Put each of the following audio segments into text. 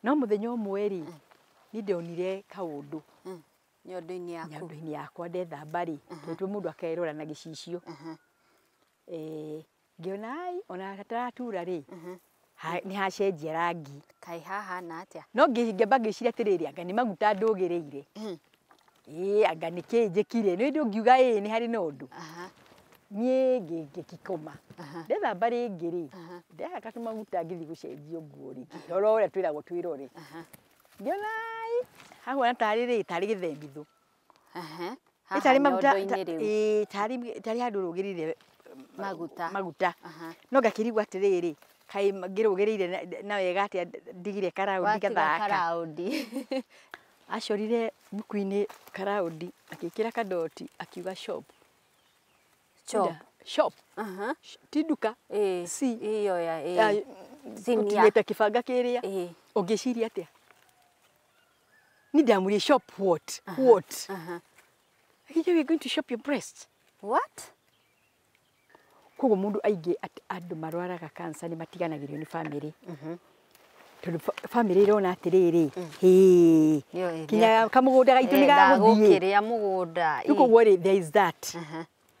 No muthenya ũmwe rĩ, ni ndonire kaũndũ nyondo-inĩ yaku. Nyondo-inĩ yakwa ndethamba rĩ, tondũ mũndũ akerora na gĩcicio. Ngĩona ai ona hataratura rĩ, nĩ hacenjia rangi. Kaĩ hahana atĩa? No ngĩamba ngĩciria atĩrĩrĩ, anga nĩ maguta ndũgĩrĩire. Ĩĩ anga nĩ kĩĩ njĩkire, nĩ ndũngiuga ĩĩ nĩ harĩ na ũndũ. Niĩ ngĩkoma. Ndethamba rĩngĩ rĩ, ndehaka tũmaguta ngĩthiĩ gũcenjia nguo rĩ, ngĩrora ũrĩa twĩragwo twĩrore. Ngĩona ai hahana tarĩ rĩ, tarĩ gĩthembithũ. Haha nyondo-inĩ rĩu. Ĩĩ tarĩ handũ rũgĩrĩire maguta. Maguta. No ngakĩrigwo atĩrĩrĩ, kaĩ ngĩrũgĩrĩire na wega atĩa ndigire karaũndi gathaka. Karaũndi. Acorire buku-inĩ karaũndi, agĩkĩra kadoti, akiuga shop. Shop. Shop. Ti nduka. Si. Iyo ya. Ũtinĩte kĩbanga kĩrĩa. Ũngĩciria atĩa? Ni ndamwĩrire shop what? What? Akiuga we are going to shop your breast. What? Koguo mũndũ aingĩ andũ marwaraga cancer nĩ matiganagĩrio nĩ family. Tondũ family ĩrona atĩrĩrĩ, hĩ, kinya kamũgũnda gaitũ nĩ gagũthiĩ. Ndagũkĩrĩa mũgũnda. Rĩu koguo rĩ, there is that.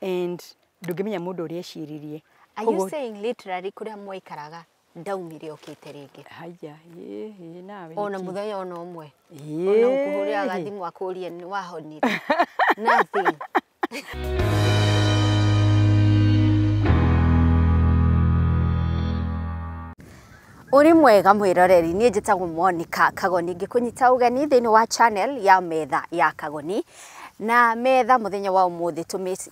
And ndũngĩmenya mũndũ ũrĩa eciririe. Are you saying literally kũrĩa mwaikaraga ndaumire okĩte rĩngĩ? Haya, ĩĩ nawe. Ona mũthenya ona ũmwe. Ona ũkũhũrĩra gathimũ akũrie nĩ wahonire. Nothing. Uri mwega mwiroreri, niĩ njĩtagwo Monica Kagoni, ngĩkũnyita ũgeni thĩinĩ wa channel ya Metha ya Kagoni. Na metha mũthenya wa ũmũthĩ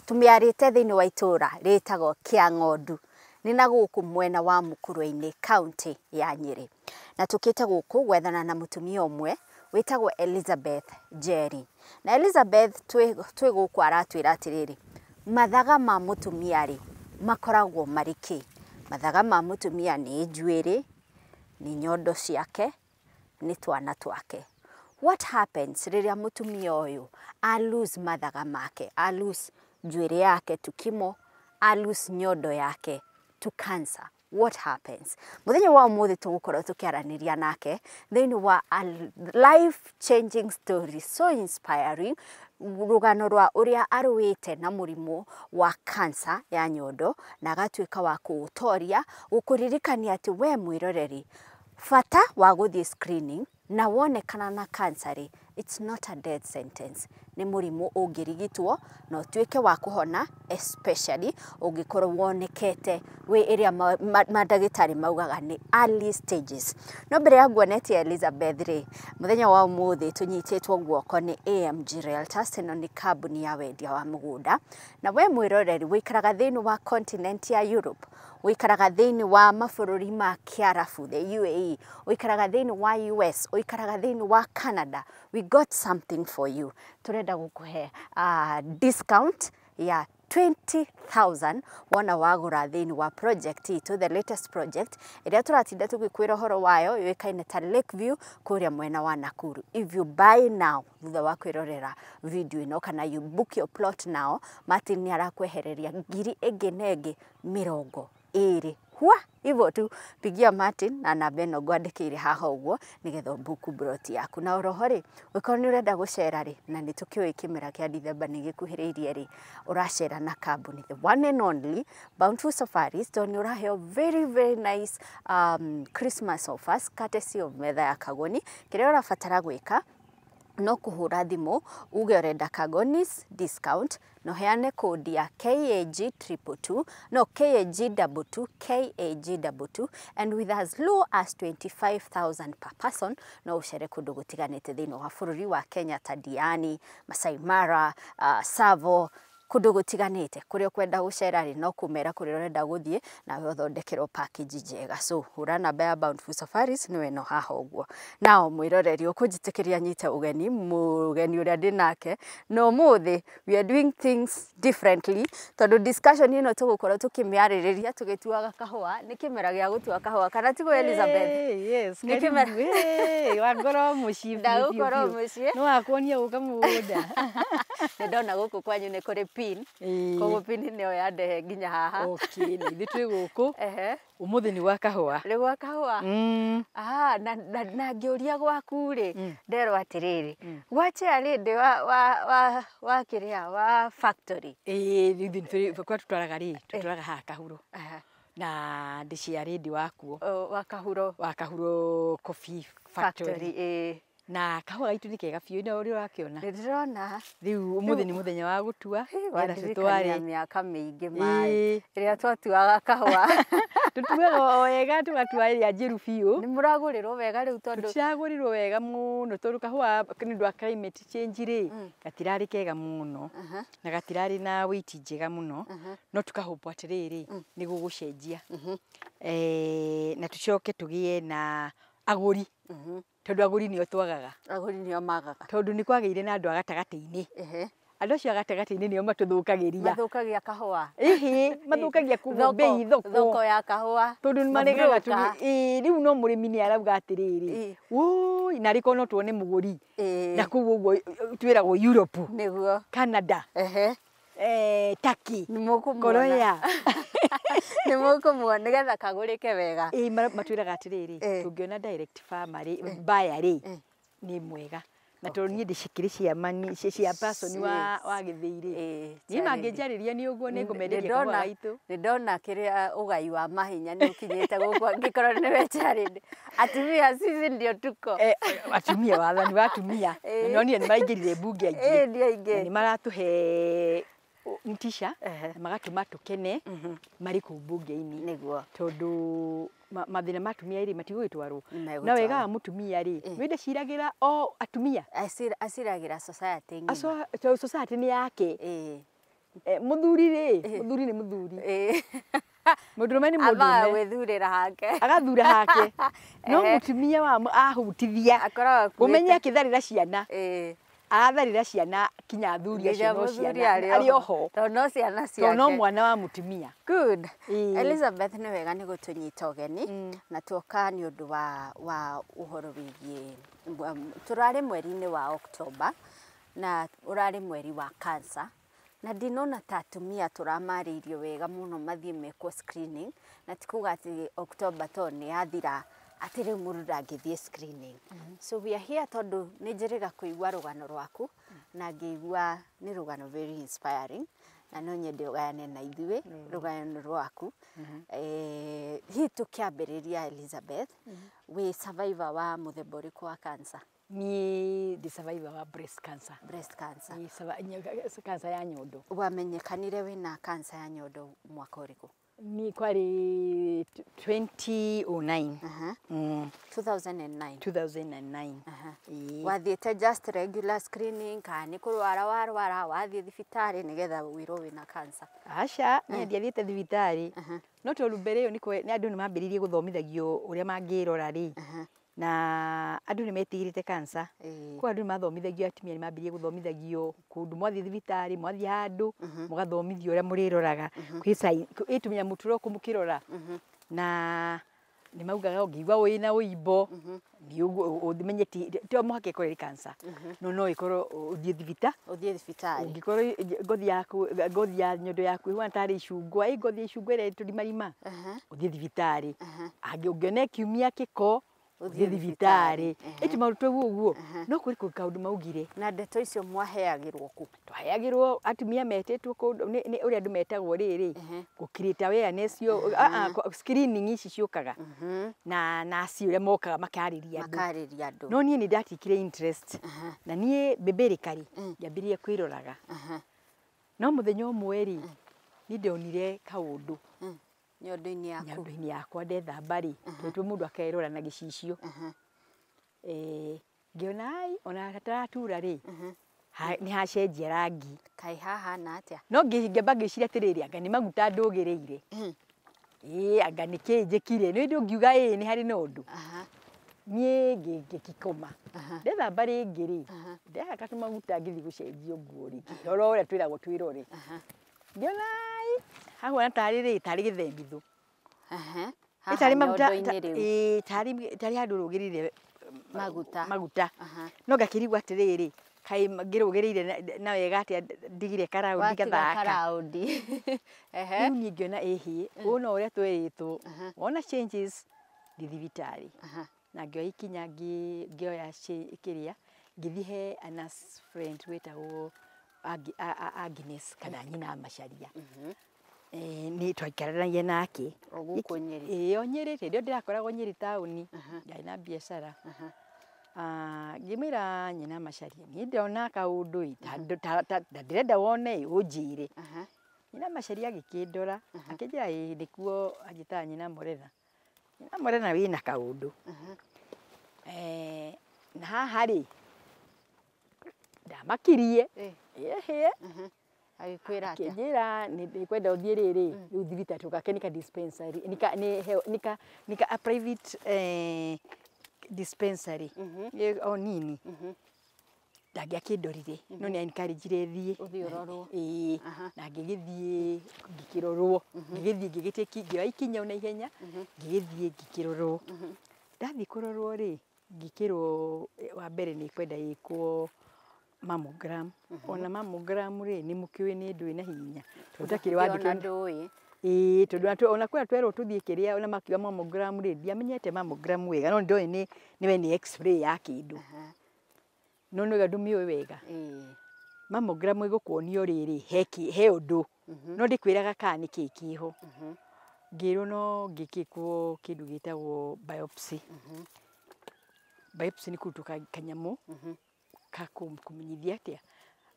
tũmĩarĩte thĩinĩ wa itũra rĩtagwo Kĩang'ondu, nĩ na gũkũ mwena wa Mukurwe-inĩ, county ya Nyĩrĩ. Na tũkĩte gũkũ gwethana na mũtumia ũmwe wĩtagwo Elizabeth Njeri. Na Elizabeth twĩ gũkũ aratwĩra atĩrĩrĩ, mathaga ma mũtumia rĩ makoragwo marĩ kĩ? Mathaga ma mũtumia nĩ njuĩrĩ, nĩ nyondo ciake, nĩ twana twake. What happens rĩrĩa mũtumia ũyũ a lose mathaga make, a lose njuĩrĩ yake to chemo, a lose nyondo yake to cancer? What happens? Mũthenya wa ũmũthĩ tũgũkorwo tũkĩaranĩria nake thĩinĩ wa a life changing story so inspiring, rũgano rwa ũrĩa arũĩte na mũrimũ wa cancer ya nyondo na agatuĩka wa kũũtoria, gũkũririkania atĩ we mwĩroreri, bata wa gũthiĩ screening na wonekana na cancer rĩ, it's not a death sentence. Nĩ mũrimũ ũngĩrigitwo na ũtuĩke wa kũhona, especially ũngĩkorwo wonekete wĩ ĩrĩa mandagĩtarĩ maugaga nĩ early stages. No mbere ya nguonetie Elizabeth rĩ, mũthenya wa ũmũthĩ tũnyitĩtwo guoko nĩ AMG Realtors. Ĩno nĩ kambuni ya wendia wa mũgũnda. Na we mwĩroreri wĩikaraga thĩinĩ wa continent ya Europe, wĩikaraga thĩinĩ wa mabũrũri ma Kĩarabu, the UAE, wĩikaraga thĩinĩ wa US, wĩikaraga thĩinĩ wa Canada, we got something for you. Turenda gũkũhe discount ya 20,000 wona wagũra thĩinĩ wa project itũ, the latest project ĩrĩa tũratinda tũgĩkwĩra ũhoro wayo, yũĩkaine ta Lakeview kũrĩa mwena wa Nakuru. If you buy now, thutha wa kwĩrorera video ĩno, kana you book your plot now, Martin nĩ arakwehereria ngiri ĩngĩ na ĩngĩ 20. Hua, hivyo tu, pigia Martin na namba ĩno ngwandĩkĩire haha ũguo nĩgetha ũmbuku plot yaku. Na oroho rĩ, ũngĩkorwo nĩ ũrenda gũcera rĩ, na nĩ tũkĩũĩ kĩmera kĩa Dithemba nĩ gĩkuhĩrĩirie rĩ, ũracera na kambuni the one and only Bountiful Safaris, tondũ nĩ ũraheo very very nice Christmas offers courtesy of Metha ya Kagoni. Kĩrĩa ũrabatara gwĩka no kũhũra thimũ uge ũrenda Kagonis discount, no heane kodi ya KAG 222, no KAG 22, KAG 22, and with as low as 25,000 per person no ũcere kũndũ gũtiganĩte thĩinĩ wa bũrũri wa Kenya ta Diani, Masai Mara, Tsavo, kũndũ gũtiganĩte. Kũrĩa ũkwenda gũcera rĩ, no kũmera kũrĩa ũrenda gũthiĩ nawe ũthondekerwo package njega. So hũra namba ya Bountiful Safaris nĩwe ĩno haha ũguo. Nao mwĩroreri ũkũnjĩtĩkĩria nyite ũgeni mũgeni ũrĩa ndĩ nake, na ũmũthĩ we are doing things differently tondũ discussion ĩno tũgũkorwo tũkĩmĩarĩrĩria tũgĩtuaga kahũa. Nĩ kĩmera gĩa gũtua kahũa, kana tiguo Elizabeth? Yes, nĩ kĩmera. Wangorwo mũciĩ. Ndagũkorwo mũciĩ. No wakuonia gũka mũgũnda. Nĩ ndona gũkũ kwanyu nĩ kũrĩ pin. Koguo pin nĩyo yandehe nginya haha. Okay, na ithuĩ twĩ gũkũ. Ũmũthĩ nĩ gwa kahũa. Nĩ gwa kahũa. Ah, na ngĩũria gwaku rĩ, nderwo atĩrĩrĩ, gwa chair lady wa kĩrĩa wa factory. Ĩĩ, ithuĩ kũrĩa tũtwaraga rĩ, tũtwaraga haha Kahuro. Na ndĩ chair lady wakuo. Wa Kahuro. Wa Kahuro Coffee Factory. Ĩĩ. Na kahũa gaitũ nĩ kega biũ, na ũrĩa ũrakĩona. Nĩ ndĩrona. Rĩu ũmũthĩ nĩ mũthenya wa gũtua. Wandirikania mĩaka mĩingĩ maĩ. Ĩrĩa twatuaga kahũa. Tũtuaga o wega, tũgatua ĩrĩa njĩru biũ. Nĩ mũragũrĩrwo wega rĩu tondũ. Tũtiragũrĩrwo wega mũno tondũ kahũa nĩ ũndũ wa climate change rĩ, gatirarĩ kega mũno. Na gatirarĩ na weight njega mũno. No tũkahũmbwo atĩrĩrĩ, nĩ gũgũcenjia. Na tũcoke tũgĩe na agũri. Tondũ agũri nĩo twagaga. Agũri nĩo magaga. Tondũ nĩ kwagĩire na andũ a gatagatĩ-inĩ. Andũ acio a gatagatĩ-inĩ nĩo matũthũkagĩria. Mathũkagia kahũa. Ĩhĩ, mathũkagia kuga bei thoko. Thoko ya kahũa. Tondũ nĩ maregaga rĩu no mũrĩmi nĩ arauga atĩrĩrĩ, wũi, narĩ korwo no tuone mũgũri. Na kũu ũguo twĩragwo Europe. Nĩguo. Canada. Turkey. Nĩ mũkũmuona. Korea. Nĩ mũkũmuona nĩgetha kagũrĩke wega. Ĩĩ, matwĩraga atĩrĩrĩ, tũngĩona direct farmer rĩ, buyer rĩ, nĩ mwega. Na tondũ niĩ ndĩcikĩrĩ chairperson wa gĩthĩi rĩ, niĩ mangĩnjarĩria nĩ ũguo nĩ ngũmenderia kahũa gaitũ. Nĩ ndona kĩrĩa ũgai wa mahinya nĩ ũkinyĩte gũkũ angĩkorwo nĩwe chairlady. Atumia sisi ndio tuko. Atumia, wathani wa atumia. Na nonire nĩ maingĩrire mbunge aingĩ. Ĩĩ, nĩ aingĩ. Na nĩ maratũhe mtisha na magatũma tũkene marĩ kũu mbunge-inĩ. Nĩguo. Tondũ mathĩna ma atumia rĩ matigũgĩtwarwo. Na wega wa mũtumia rĩ, nĩ ndaciragĩra o atumia. Aciragĩra society ng'ima. Society nĩ yake. Mũthuri rĩ, mũthuri nĩ mũthuri. Mũndũrũme nĩ mũndũrũme. Ambaga gwĩthurĩra hake. Agathura hake. No mũtumia wa ahutithia. Akoragwo akuĩte. Ũmenye akĩtharĩra ciana. Aratharĩra ciana kinya athuri acio no ciana. Arĩ oho. Tondũ no ciana ciake. Tondũ no mwana wa mũtumia. Good. Elizabeth, nĩ wega nĩ gũtũnyita ũgeni na tuoka nĩ ũndũ wa ũhoro wĩgiĩ tũrarĩ mweri-inĩ wa October na ũrarĩ mweri wa cancer. Na ndinona ta atumia tũramarĩirio wega mũno mathiĩ mekwo screening, na ti kuga atĩ October tondũ nĩ yathira atĩ rĩu mũndũ ndangĩthiĩ screening. So we are here tondũ nĩ njĩrĩga kũigua rũgano rwaku na ngĩigua nĩ rũgano very inspiring, na no nyende ũgayane na ithuĩ rũgano rwaku. Hihi tũkĩambĩrĩria Elizabeth, wĩ survivor wa mũthemba ũrĩkũ wa cancer? Niĩ ndĩ survivor wa breast cancer. Breast cancer. Nĩ cancer ya nyondo. Wamenyekanire wĩna cancer ya nyondo mwaka ũrĩkũ? Ni kwarĩ 2009. 2009. 2009. Wathiĩte just regular screening kana nĩ kũrwara warwara wathiĩ thibitarĩ nĩgetha wĩrwo wĩna cancer? Aca, niĩ ndiathiĩte thibitarĩ. No tondũ mbere ĩyo nĩ andũ nĩ mambĩrĩirie gũthomithagio ũrĩa mangĩrora rĩ. Na andũ nĩ metigĩrĩte cancer. Kwa andũ nĩ mathomithagio, atumia nĩ mambĩrĩirie gũthomithagio kũndũ mwathiĩ thibitarĩ, mwathiĩ handũ, mũgathomithio ũrĩa mũrĩroraga. Kwĩ tũnyamũ tũrokwo mũkĩrora. Na nĩ maugaga ũngĩigua wĩna ũimbo, nĩ ũmenye ti o mũhaka ĩkorwo ĩrĩ cancer. No ĩkorwo ũthiĩ thibitarĩ. Ũthiĩ thibitarĩ. Ũngĩkorwo ngothi yaku, ngothi ya nyondo yaku ĩhuana tarĩ icungwa, ĩ ngothi ya icungwa ĩrĩa ĩtũrimarima, ũthiĩ thibitarĩ. Ũngĩona ĩkiumia kĩko, ũthiĩ thibitarĩ. Ĩti maũndũ ta ũguo ũguo. No kũrĩ kaũndũ maugire. Na ndeto icio mwaheagĩrwo kũ? Twaheagĩrwo atumia metĩtwo kũndũ, nĩ ũrĩa andũ metagwo rĩrĩ, gũ create awareness yo, screening ici ciũkaga. Na nurse ũrĩa mokaga makarĩria andũ. Makarĩria andũ. No niĩ nĩ ndatikire interest. Na niĩ mbĩmbĩrĩka rĩ, ngĩambĩrĩria kwĩroraga. No mũthenya ũmwe rĩ, niĩ ndonire kaũndũ. Nyondo-inĩ yaku. Nyondo-inĩ yakwa ndethamba rĩ, tondũ mũndũ akerora na gĩcicio. Ngĩona ai, ona hataratura rĩ, nĩ hacenjia rangi. Kaĩ hahana atĩa? No ngĩamba ngĩciria atĩrĩrĩ, anga nĩ maguta ndũgĩrĩire. Ĩĩ, anga nĩ kĩĩ njĩkire? Nĩ ũndũ ngiuga ĩĩ nĩ harĩ na ũndũ. Niĩ ngĩkoma. Ndethamba rĩngĩ rĩ, ndehaka tũmaguta ngĩthiĩ gũcenjia nguo rĩ, ngĩrora ũrĩa twĩragwo twĩrore. Ngĩona ai, hahuana tarĩ rĩ, tarĩ gĩthembithũ. Tarĩ maguta, ĩĩ, tarĩ handũ rũgĩrĩire maguta. Maguta. No ngakĩrigwo atĩrĩrĩ, Kaĩ ngĩrũgĩrĩire na wega atĩa ndigire karaundi gathaka. Karaundi. Rĩu niĩ ngĩona ĩhĩ, ũũ no ũrĩa twĩrĩtwo. Wona changes thiĩ thibitarĩ. Na ngĩoya ikinya ngĩoya kĩrĩa ngĩthiĩ he a nurse friend wĩtagwo Agnes kana nyina Macharia. Nĩ twaikaranagia nake. O gũkũ Nyĩrĩ? Ĩĩ o Nyĩrĩ, hĩndĩ ĩyo ndĩrakoragwo Nyĩrĩ taũni, ndarĩ na biacara. Ngĩmwĩra nyina Macharia, niĩ ndĩrona kaũndũ ĩ, ta ndĩrenda wone ĩ, ũnjĩre. Nyina Macharia agĩkĩndora, akĩnjĩra ĩĩ nĩkuo anjĩtaga nyina Morena. Nyina Morena wĩna kaũndũ. Na haha rĩ, ndamakirie. Ĩhĩ. Agĩkwĩra atĩa? Akĩnjĩra nĩ kwenda ũthiĩ rĩrĩ, rĩu thibitarĩ tũgake nĩ ka dispensary, nĩ ka a private dispensary o nini. Ndangĩakĩndorire, no nĩ encourage thiĩ. Ũthiĩ ũrorwo. Ĩĩ, na ngĩgĩthiĩ ngĩkĩrorwo, ngĩgĩthiĩ ngĩgĩtĩki, ngĩoya ikinya o naihenya, ngĩgĩthiĩ ngĩkĩrorwo. Ndathiĩ kũrorwo rĩ, ngĩkĩrwo wa mbere nĩ kwenda ĩkwo mammogram. Ona mammogram rĩ, nĩ mũkĩũĩ nĩ ndũĩ na hinya. Tondũ ũtakĩrĩ wandĩke. Ndũĩ. Ĩĩ, tondũ ona kũrĩa twerwo tũthiĩ kĩrĩa ona makiuga mammogram rĩ, ndiamenyete mammogram wega, no nĩndoĩ nĩ we nĩ x-ray ya kĩndũ. No nĩwega ndũmĩũĩ wega. Mammogram ĩgũkuonio rĩrĩ, he ũndũ, no ndĩkwĩraga kana nĩkĩ kĩho. Ngĩrwo no ngĩkĩkwo kĩndũ gĩtagwo biopsy. Biopsy nĩ kũrutwo kanyamũ ka kũmenyithia atĩa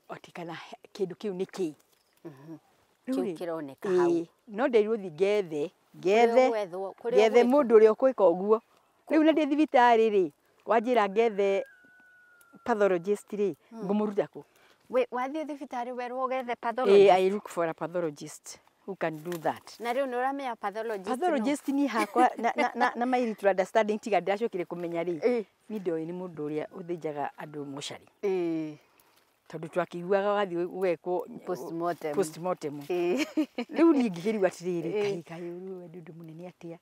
atĩ kana kĩndũ kĩu nĩ kĩĩ. Kĩu kĩroneka hau. No nderirwo thiĩ ngethe ngethe mũndũ ũrĩa ũkwĩka ũguo. Rĩu na ndĩ thibitarĩ rĩ, wanjĩra ngethe pathologist rĩ, ngũmũruta kũ? Wathiĩ thibitarĩ werwo ũgethe pathologist? I look for a pathologist who can do that. Na rĩu nĩ ũramenya pathologist? Pathologist niĩ hakwa na my little understanding tiga ndĩracokire kũmenya rĩ, niĩ ndoĩ nĩ mũndũ ũrĩa ũthĩnjaga andũ mocarĩ. Tondũ twakĩiguaga wathiĩ ũgekwo postmortem. Postmortem. Rĩu niĩ ngĩkĩrigwo atĩrĩrĩ, kaĩ kaĩ ũyũ nĩ ũndũ mũnene atĩa?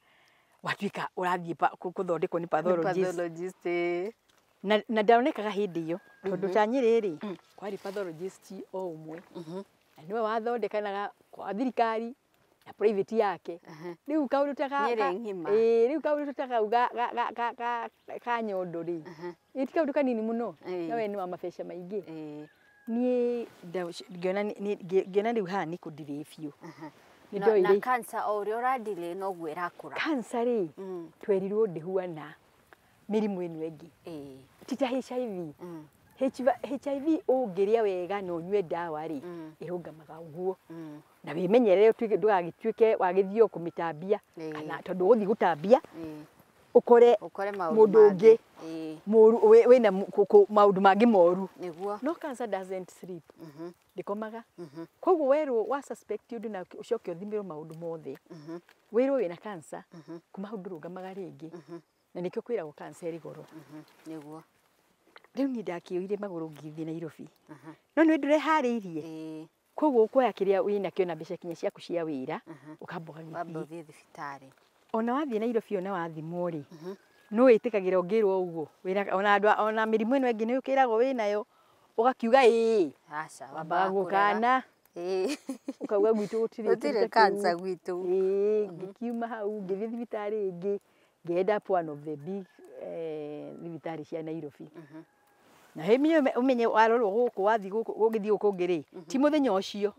Watuĩka ũrathiĩ kũthondekwo nĩ pathologist. Pathologist. Na ndaonekaga hĩndĩ ĩyo, tondũ ta Nyĩrĩ rĩ, kwarĩ pathologist o ũmwe. Na nĩwe wathondekanaga kwa thirikari na private yake. Rĩu kaũndũ ta Nyĩrĩ ng'ima. Ĩĩ, rĩu kaũndũ ta kau ga nyondo rĩ, ĩ ti kaũndũ kanini mũno, no we nĩ wa mabeca maingĩ. Niĩ ngĩona rĩu haha nĩ kũndirĩ biũ. Na cancer o ũrĩa ũradirĩ noguo ĩrakũra. Cancer rĩ, twerirwo ndĩhuana mĩrimũ ĩno ĩngĩ. Ti ta HIV. HIV ũngĩrĩa wega na ũnyue ndawa rĩ, ĩrũngamaga ũguo. Na wĩmenyerere ndũgagĩtuĩke wagĩthiĩ o kũmĩtambia, kana tondũ ũgũthiĩ gũtambia, ũkore mũndũ ũngĩ mũru wĩna maũndũ mangĩ moru. No cancer doesn't sleep. Ndĩkomaga. Koguo werwo wa suspect ũndũ na ũcoke ũthimĩrwo maũndũ mothe. Wĩrwo wĩna cancer, kuma hau ndũrũgamaga rĩngĩ. Na nĩkĩo kwĩragwo cancer ĩrĩ goro. Nĩguo. Rĩu niĩ ndakĩoire magũrũ ngĩthiĩ Nairobi. No nĩ ndũreharĩirie. Koguo ũkuoya kĩrĩa wĩnakĩo na mbeca kinya ciaku cia wĩra, ũkamba ũgagĩthiĩ. Wamba ũthiĩ thibitarĩ. Ona wathiĩ Nairobi ona wathimwo rĩ, no wĩtĩkagĩra ũngĩrwo ũguo. Ona andũ ona mĩrimũ ĩno ĩngĩ nĩ ũkĩragwo wĩnayo, ũgakiuga ĩĩ. Aca, wambaga gũkana. Ũkauga gwitũ gũtirĩ cancer gwitũ. Ĩĩ, ngĩkiuma hau ngĩthiĩ thibitarĩ ĩngĩ, ngĩ end up one of the big thibitarĩ cia Nairobi. Na hĩmĩ ũmenye warorwo gũkũ wathiĩ gũkũ ũgĩthiĩ gũkũ ũngĩ rĩ, ti mũthenya ũcio,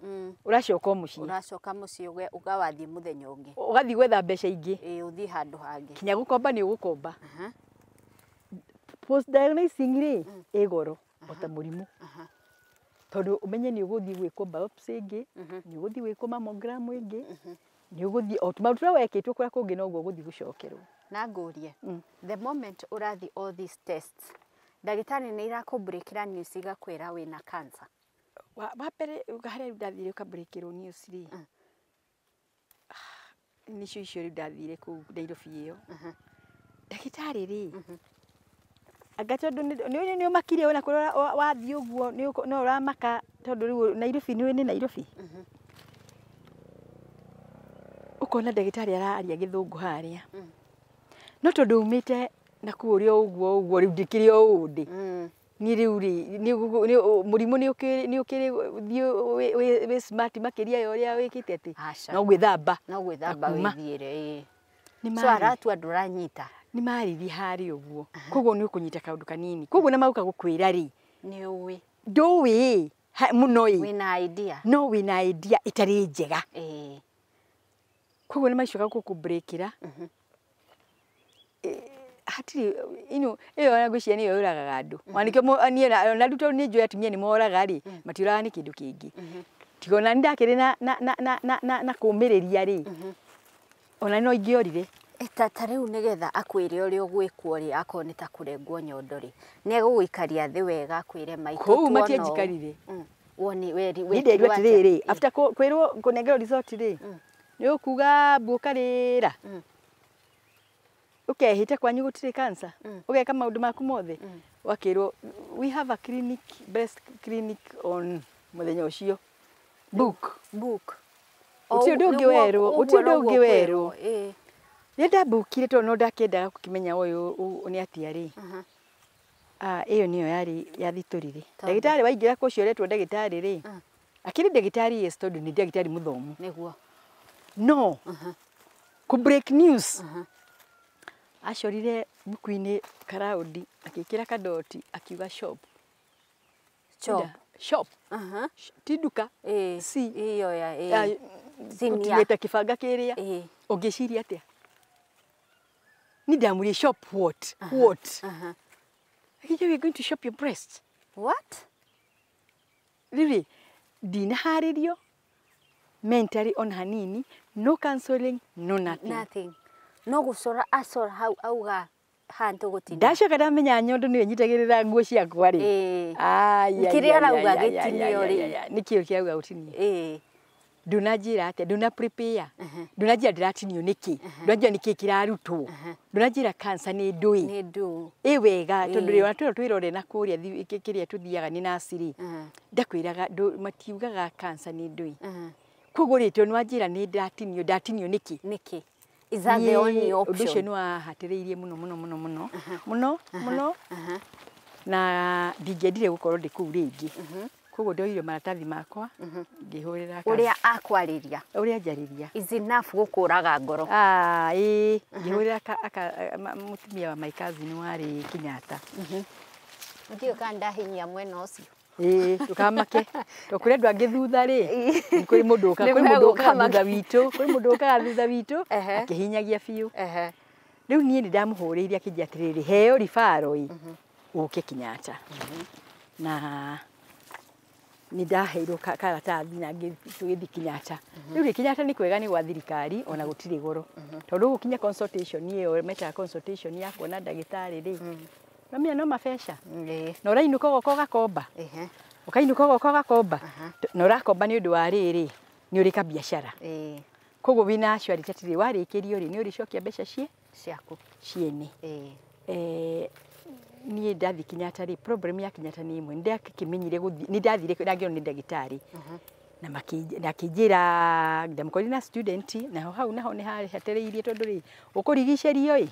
ũracoka o mũciĩ. Ũracoka mũciĩ ũgawathiĩ mũthenya ũngĩ. Ũgathiĩ gwetha mbeca ingĩ. Ĩĩ, ũthiĩ handũ hangĩ. Kinya gũkomba nĩ ũgũkomba. Post diagnosing rĩ, ĩ goro o ta mũrimũ. Tondũ ũmenye nĩ ũgũthiĩ gwĩkwo biopsy ĩngĩ, nĩ ũgũthiĩ gwĩkwo mammogram ĩngĩ, nĩ ũgũthiĩ o maũndũ marĩa wekĩtwo kũrĩa kũngĩ noguo ũgũthiĩ gũcokerwo. Na ngũrie, the moment ũrathiĩ all these tests, ndagĩtarĩ nĩ irakũmbũrĩkĩra news igakwĩra wĩna cancer? Wa mbere harĩa rĩu ndathire ũkambũrĩkĩrwo news rĩ, nĩcio icio rĩu ndathire kũu Nairobi ĩyo. Ndagĩtarĩ rĩ, anga tondũ nĩ ũmakire ona kũrĩa wathiĩ ũguo no ũramaka tondũ rĩu Nairobi nĩ nĩ Nairobi. Ũkona ndagĩtarĩ araria gĩthũngũ harĩa. No tondũ umĩte na kũu ũrĩa ũguo ũguo rĩu ndĩkĩrĩ o ũũ ndĩ. Niĩ rĩu rĩ mũrimũ nĩ ũkĩrĩ thiĩ wĩ smart makĩria ya ũrĩa wĩkĩte atĩ no gwĩthamba no gwĩthamba wĩthiĩre ĩĩ so aratua ndũranyita nĩ marĩrie harĩ ũguo koguo nĩ ũkũnyita kaũndũ kanini koguo na maũka gũkwĩra rĩ nĩ ũĩ ndũĩ mũno ĩ wĩna idea no wĩna idea ĩtarĩ njega ĩĩ koguo nĩ macoka gũkũbreakĩra hatirĩ ino ĩyo ona ngwĩciria nĩyo yũragaga andũ ona nĩkĩo niĩ ona rĩu tondũ nĩ njũĩ atumia nĩ moraga rĩ matiũragaga nĩ kĩndũ kĩngĩ tiga ona nĩ ndakĩrĩ na kũũmĩrĩria rĩ ona no ingĩorire ta rĩu nĩgetha akwĩre ũrĩa ũgwĩkwo rĩ akorwo nĩ ta kũrengwo nyondo rĩ nĩ egũgũikaria thĩ wega akwĩre maitũ kũu matianjikarire woni weri niĩ nderirwo atĩrĩrĩ after kwĩrwo kũnengerwo result rĩ nĩ ũkuga mbu ũkarĩra ũkehĩte kwanyu gũtirĩ cancer ũgeka maũndũ maku mothe ũgakĩrwo we have a clinic breast clinic on mũthenya ũcio book gũtirĩ ũndũ ũngĩ werwo gũtirĩ ũndũ ũngĩ werwo rĩrĩa ndambukire tondũ no ndakĩendaga gũkĩmenya ũyũ nĩ atĩa rĩ ĩyo nĩyo yarĩ yathitũrire ndagĩtarĩ waingĩra kũu ũcio ũretwo ndagĩtarĩ rĩ akĩrĩ ndagĩtarĩ yes tondũ nĩ ndagĩtarĩ mũthomu nĩguo no kũ break news acorire buku-inĩ karaũndi akĩkĩra kadoti akiuga shop shop ti nduka si ĩyo ya ũtinĩte kĩbanga kĩrĩa ũngĩciria atĩa ni ndamũrie shop what what we are going to shop your breast what rĩrĩ ndinaharĩrio mentally on hanini no counseling no nothing no gũcora acora hau auga handũ gũtinia ndacoka ndamenya nyondo nĩyo nyitagĩrĩra nguo ciakwa rĩ kĩrĩa arauga gĩtinio rĩ nĩkĩo kĩrauga gũtinio ndũnanjĩra atĩa ndũna prepare ndũnanjĩra ndĩratinio nĩkĩ ndũnanjĩra nĩkĩ kĩrarutwo ndũnanjĩra cancer nĩ ndũĩ nĩ ndũ ĩ wega tondũ rĩ ona twĩrore na kũrĩa kĩrĩa tũthiaga nĩ nurse rĩ ndakwĩraga matiugaga cancer nĩ ndũĩ koguo rĩ tondũ nĩwanjĩra nĩ ndatinio ndatinio nĩkĩ nĩkĩ is that the only option ũndũ ũcio nĩ wahatĩrĩirie mũno mũno mũno mũno mũno mũno na ndingĩendire gũkorwo ndĩ kũu rĩngĩ koguo ndoire maratathi makwa ngĩhũrĩra ũrĩa akwarĩria ũrĩa njarĩria is enough gũkũraga ngoro ĩĩ ngĩhũrĩra mũtumia wa my cousin warĩ Kenyatta ndiũĩ kana ndahinyia mwena ũcio ĩĩ ndũkamake tondũ kũrĩ andũ angĩ thutha rĩ kũrĩ mũndũ ũkaga thutha witũ kũrĩ mũndũ ũkaga thutha witũ akĩhinyagia biũ rĩu niĩ nĩ ndamũhũrĩire akĩnjĩra atĩrĩrĩ heo ribaro ĩ ũke Kenyatta na nĩ ndaheirwo karatathi na tũgĩthiĩ Kenyatta rĩu rĩ Kenyatta nĩ kwega nĩ gwa thirikari ona gũtirĩ goro tondũ ũgũkinya consultation ĩyo metaga consultation ya kuona ndagĩtarĩ rĩ namenya no mabeca na ũrainũka ũgoka ũgakomba ũkainũka ũgoka ũgakomba na ũrakomba nĩ ũndũ wa rĩrĩ nĩ ũrĩ kabiacara koguo wĩna surety atĩrĩ warĩkĩrio rĩ nĩ ũrĩcokia mbeca ciaku ciene niĩ ndathiĩ Kenyatta rĩ problem ya Kenyatta nĩ ĩmwe nĩndakĩmenyire gũthiĩ nĩ ndathire ndangĩonwo nĩ ndagĩtarĩ na akĩnjĩra ndamũkorire na student naho hau naho nĩ hahatĩrĩirie tondũ rĩ ũkũrigicĩrio ĩ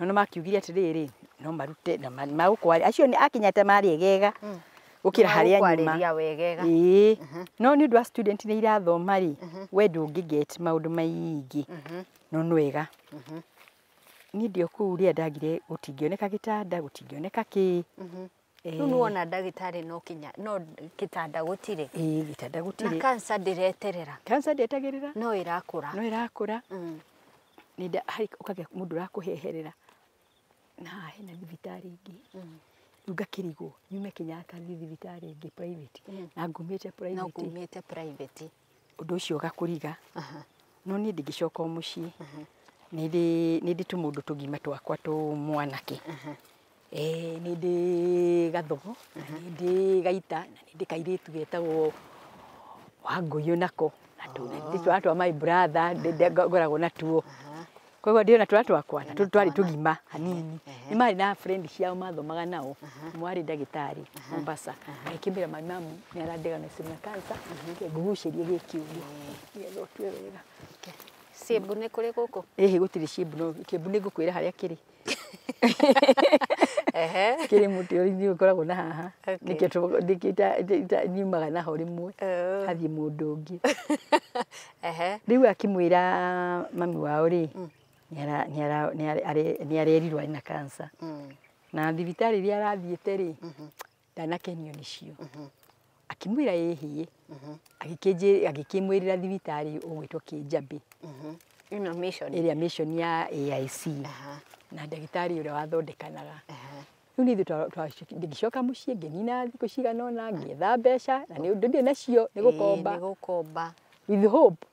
no makiugire atĩrĩrĩ no marute na magũkwarĩria acio a Kenyatta marĩ egega gũkĩra harĩa nyuma ĩĩ no nĩ ũndũ wa student nĩ irathoma rĩ we ndũngĩ get maũndũ maingĩ no nĩ wega niĩ ndĩ o kũu rĩrĩa ndagire gũtingĩoneka gĩtanda gũtingĩoneka kĩ rĩu nĩwona ndagĩtarĩ no kinya no gĩtanda gũtirĩ ĩĩ gĩtanda gũtirĩ na cancer ndĩreterera cancer ndĩetagĩrĩra no ĩrakũra no ĩrakũra nĩ ũkagĩa mũndũ ũrakũheherera na haha hena thibitarĩ ĩngĩ rĩu ngakĩrigwo nyume Kenyatta thiĩ thibitarĩ ĩngĩ private na ngumĩte private no ngumĩte private ũndũ ũcio ũgakũriga no niĩ ndingĩcoka o mũciĩ nĩ ndĩ tũmũndũ tũgima twakwa tũ mwanake nĩ ndĩ gathogo na nĩ ndĩ gaita na nĩ ndĩ kairĩtu getagwo Wangũi nako na nĩ twana twa my brother ngoragwo natuo koguo ndĩ na twana twakwa na tũtũ twarĩ tũgima hanini nĩ marĩ na friend ciao mathomaga nao mwarĩ ndagĩtarĩ Mombasa agĩkĩmbĩra my mum nĩ aradiagnose na cancer ngugucĩrie gĩkĩ ũguo nĩgetha ũtue wega Ciĩmbu nĩ kũrĩ gũkũ? Ĩhĩ gũtirĩ ciĩmbu no kĩmbu nĩ ngũkwĩra harĩa kĩrĩ. Kĩrĩ mũtĩ ũrĩ ũkoragwo na haha. Nĩkĩo nĩkĩo nyumaga naho rĩmwe. Hathiĩ mũndũ ũngĩ. Rĩu akĩmwĩra mami wao rĩ, nĩ arerirwo arĩ na cancer. Na thibitarĩ iria arathiĩte rĩ, ndanakenio nĩcio. Akĩmwĩra ĩhĩ. Agĩkĩmwĩrĩra thibitarĩ ũgwĩtwo Kĩnjambĩ. Ĩno mission. Ĩrĩa mission ya AIC. Na ndagĩtarĩ ũrĩa wathondekanaga. Rĩu nĩ ithuĩ ngĩcoka mũciĩ ngĩnina thikũ cigana ũna ngĩetha mbeca na nĩ ũndũ ndirĩ nacio nĩ gũkomba. Nĩ gũkomba. With hope.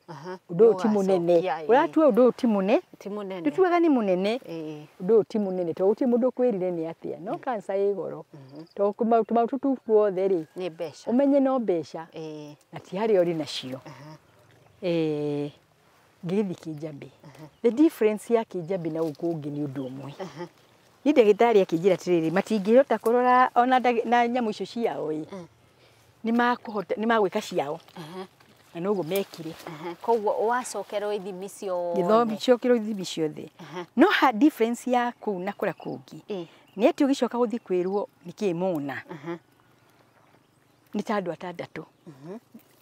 Ũndũ ũyũ ti mũnene. Ũratua ũndũ ũyũ ti mũnene. Ti mũnene. Tũtuaga nĩ mũnene. Ũndũ ũyũ ti mũnene tondũ gũtirĩ mũndũ ũkwĩrire nĩ atĩa. No cancer ĩ goro. Tondũ tũmaũndũ tũu tuothe rĩ, nĩ mbeca. Ũmenye no mbeca. Na ti harĩa ũrĩ nacio. Ngĩgĩthiĩ Kĩnjambĩ. The difference ya Kĩnjambĩ na gũkũ ũngĩ nĩ ũndũ ũmwe. Ni ndagĩtarĩ akĩnjĩra atĩrĩrĩ, matingĩhota kũrora ona na nyamũ icio ciao ĩ, nĩ makũhota, nĩ magwĩka ciao. Na noguo mekire. Koguo wacokerwo ithimi ciothe. Ngĩcokerwo ithimi ciothe. No ha difference ya kũu na kũrĩa kũngĩ nĩ atĩ ũgĩcoka gũthiĩ kwĩrwo nĩkĩĩ mona, nĩ ta andũ atandatũ.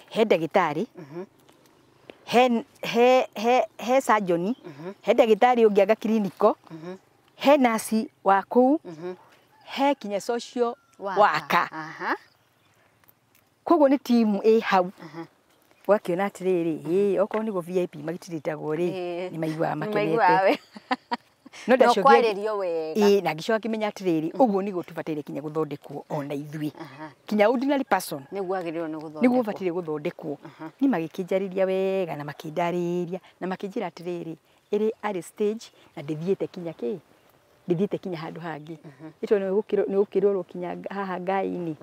He ndagĩtarĩ, he surgeon, he ndagĩtarĩ ũngĩ anga clinical, he nurse wa kũu, he kinya social worker. Koguo nĩ timu ĩ hau. Ũgakĩona atĩrĩrĩ, okorwo nĩguo VIP magĩtirĩtagwo rĩ, nĩ maiguaga makenete. No ndacokire wega. Na ngĩcoka ngĩmenya atĩrĩrĩ, ũguo nĩguo tũbataire kinya gũthondekwo ona ithuĩ. Kinya ordinary person. Nĩguo agĩrĩirwo nĩ gũthondekwo. Nĩguo ũbataire gũthondekwo. Ni magĩkĩnjarĩria wega na makĩndarĩria na makĩnjĩra atĩrĩrĩ, ĩrĩ early stage na ndĩthiĩte kinya kĩ? Ndĩthiĩte kinya handũ hangĩ. Ĩto nĩ gũkĩrorwo kinya haha ngai-inĩ.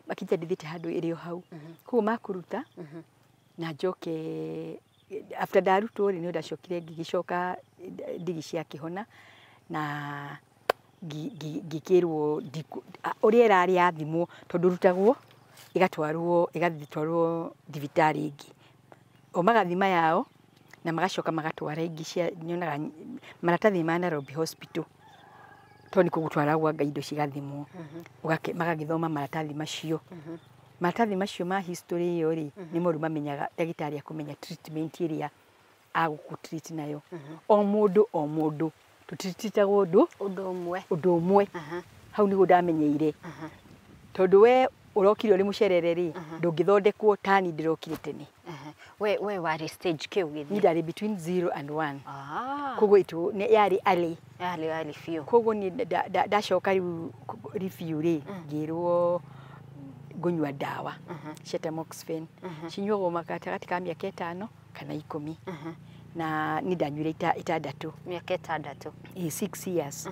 Makĩnjĩra ndĩthiĩte handũ ĩrĩ o hau. Koguo makũruta na njoke after ndarutwo rĩ, nĩ ndacokire ngĩgĩcoka ndigi cia kĩhona na ngĩkĩrwo ũrĩa ĩrarĩ yathimwo tondũ rutagwo ĩgatwarwo ĩgatwarwo thibitarĩ ĩngĩ. O magathima yao na magacoka magatwara ingĩ cia nyonaga maratathi ma Nairobi Hospital tondũ nĩkuo gũtwaragwo anga indo cigathimwo. Magagĩthoma maratathi macio. Maratathi macio ma history ĩyo rĩ, nĩmo rĩu mamenyaga ndagĩtarĩ akũmenya treatment ĩrĩa agũkũ treat nayo. O mũndũ o mũndũ tũtitagwo ũndũ ũmwe. Ũndũ ũmwe. Hau nĩguo ndamenyeire. Tondũ we ũrokire ũrĩ mũcerere rĩ, ndũngĩthondekwo tani ndĩrokire tene. We warĩ stage kĩ ũgĩthiĩ? Niĩ ndarĩ between 0 and 1. Koguo yarĩ early. Yarĩ early biũ. Koguo niĩ ndacoka rĩu review rĩ, ngĩrwo ngũnyua ndawa cia tamoxifen. Cinyuagwo gatagatĩ ka mĩaka 5 kana 10. Na niĩ ndanyuire 6. Mĩaka 6. 6 years.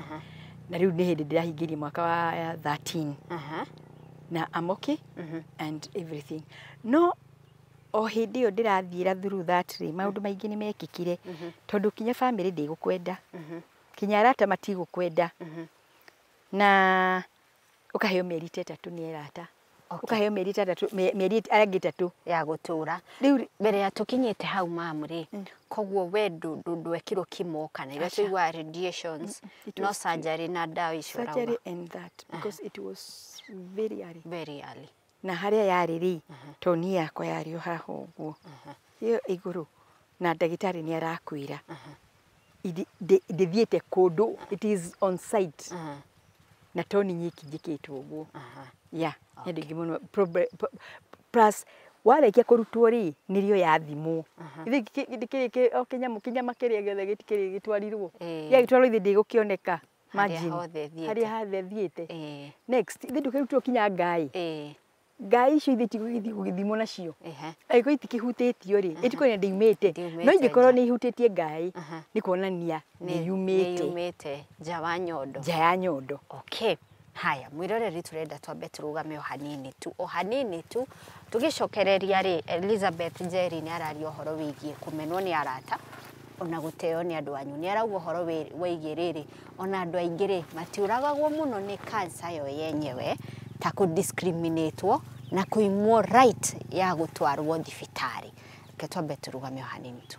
Na rĩu nĩ hĩndĩ ndĩrahingĩria mwaka wa 13. Na I'm okay and everything. No o hĩndĩ ĩyo ndĩrathiĩra through that rĩ, maũndũ maingĩ nĩ mekĩkire tondũ kinya family ndĩgũkwenda. Kinya arata matigũkwenda. Na ũkaheo mĩeri ta 3 nĩ arata. Ũkaheo mĩeri 6, mĩeri ĩngĩ 3 ya gũtũra. Rĩu mbere ya tũkinyĩte hau mamu rĩ, koguo we ndwekirwo chemo kana iria tũiguaga radiations, no surgery na ndawa icio ũrauga. Surgery and that because it was very early. Very early. Na harĩa yarĩ rĩ, tondũ niĩ yakwa yarĩ o haha ũguo. Ĩyo igũrũ na ndagĩtarĩ nĩ arakwĩra. Ndĩthiĩte kũndũ, it is on site. Na toni nyiki njĩkĩtwo ũguo. Yeah, nĩ andũ aingĩ mũno. Plus warĩkia kũrutwo rĩ, nĩrĩo yathimwo. Ithe o kĩnyamũ kĩnyama kĩrĩa gĩothe gĩtikĩrĩ gĩtwarirwo. Gĩagĩtwarwo ithe ndĩgũkĩoneka. Harĩa hothe ĩthiĩte. Harĩa hothe ĩthiĩte. Next, ithe ndũkĩrutwo kinya ngai. Ngai icio ithe itigũgĩthiĩ gũgĩthimwo nacio. Angĩkorwo itikĩhutĩtio rĩ, ĩtikuonania ndĩumĩte. No ingĩkorwo nĩ ihutĩtie ngai, nĩ kuonania nĩ yumĩte. Nĩ yumĩte nja wa nyondo. Nja ya nyondo. Okay. Haya, mwĩroreri tũrenda twambe tũrũgame o hanini tu, o hanini tu. Tũgĩcokereria rĩ, Elizabeth Njeri nĩ araria ũhoro wĩgiĩ kũmenwo nĩ arata ona gũteo nĩ andũ anyu. Nĩ arauga ũhoro wĩgiĩ rĩrĩ, ona andũ aingĩ rĩ, matiũragagwo mũno nĩ cancer yo yenyewe, ta kũ-discriminatwo na kũimwo right ya gũtwarwo thibitarĩ. Reke twambe tũrũgame o hanini tu.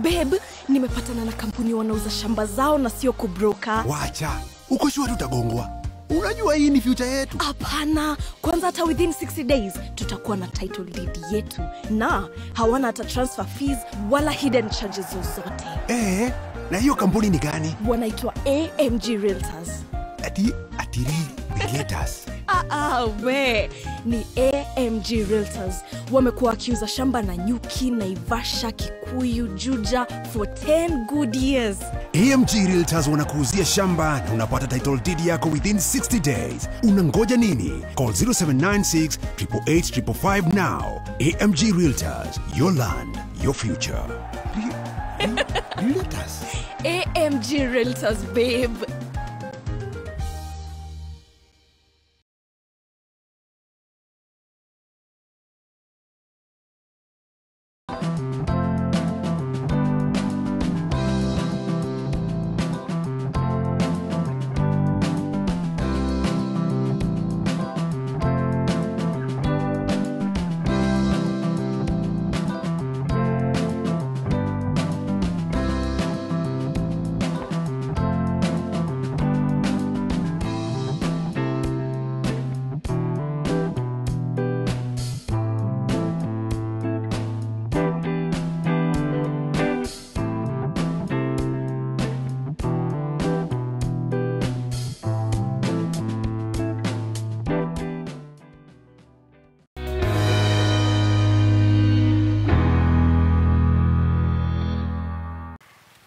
Babe, nimepatana na kampuni wanauza shamba zao na sio kubroka. Wacha, uko sure tutagongwa? Unajua hii ni future yetu. Hapana, kwanza hata within 60 days tutakuwa na title deed yetu. Na hawana hata transfer fees wala hidden charges zozote. Na hiyo kampuni ni gani? Wanaitwa AMG Realtors. Ati Realtors. We ni AMG Realtors. Wamekuwa wakiuza shamba na Nyuki, Naivasha, Kikuyu, Juja for 10 good years. AMG Realtors wanakuuzia shamba na unapata title deed yako within 60 days. Unangoja nini? Call 0796 888 555 now. AMG Realtors, your land, your future. Realtors. AMG Realtors, babe.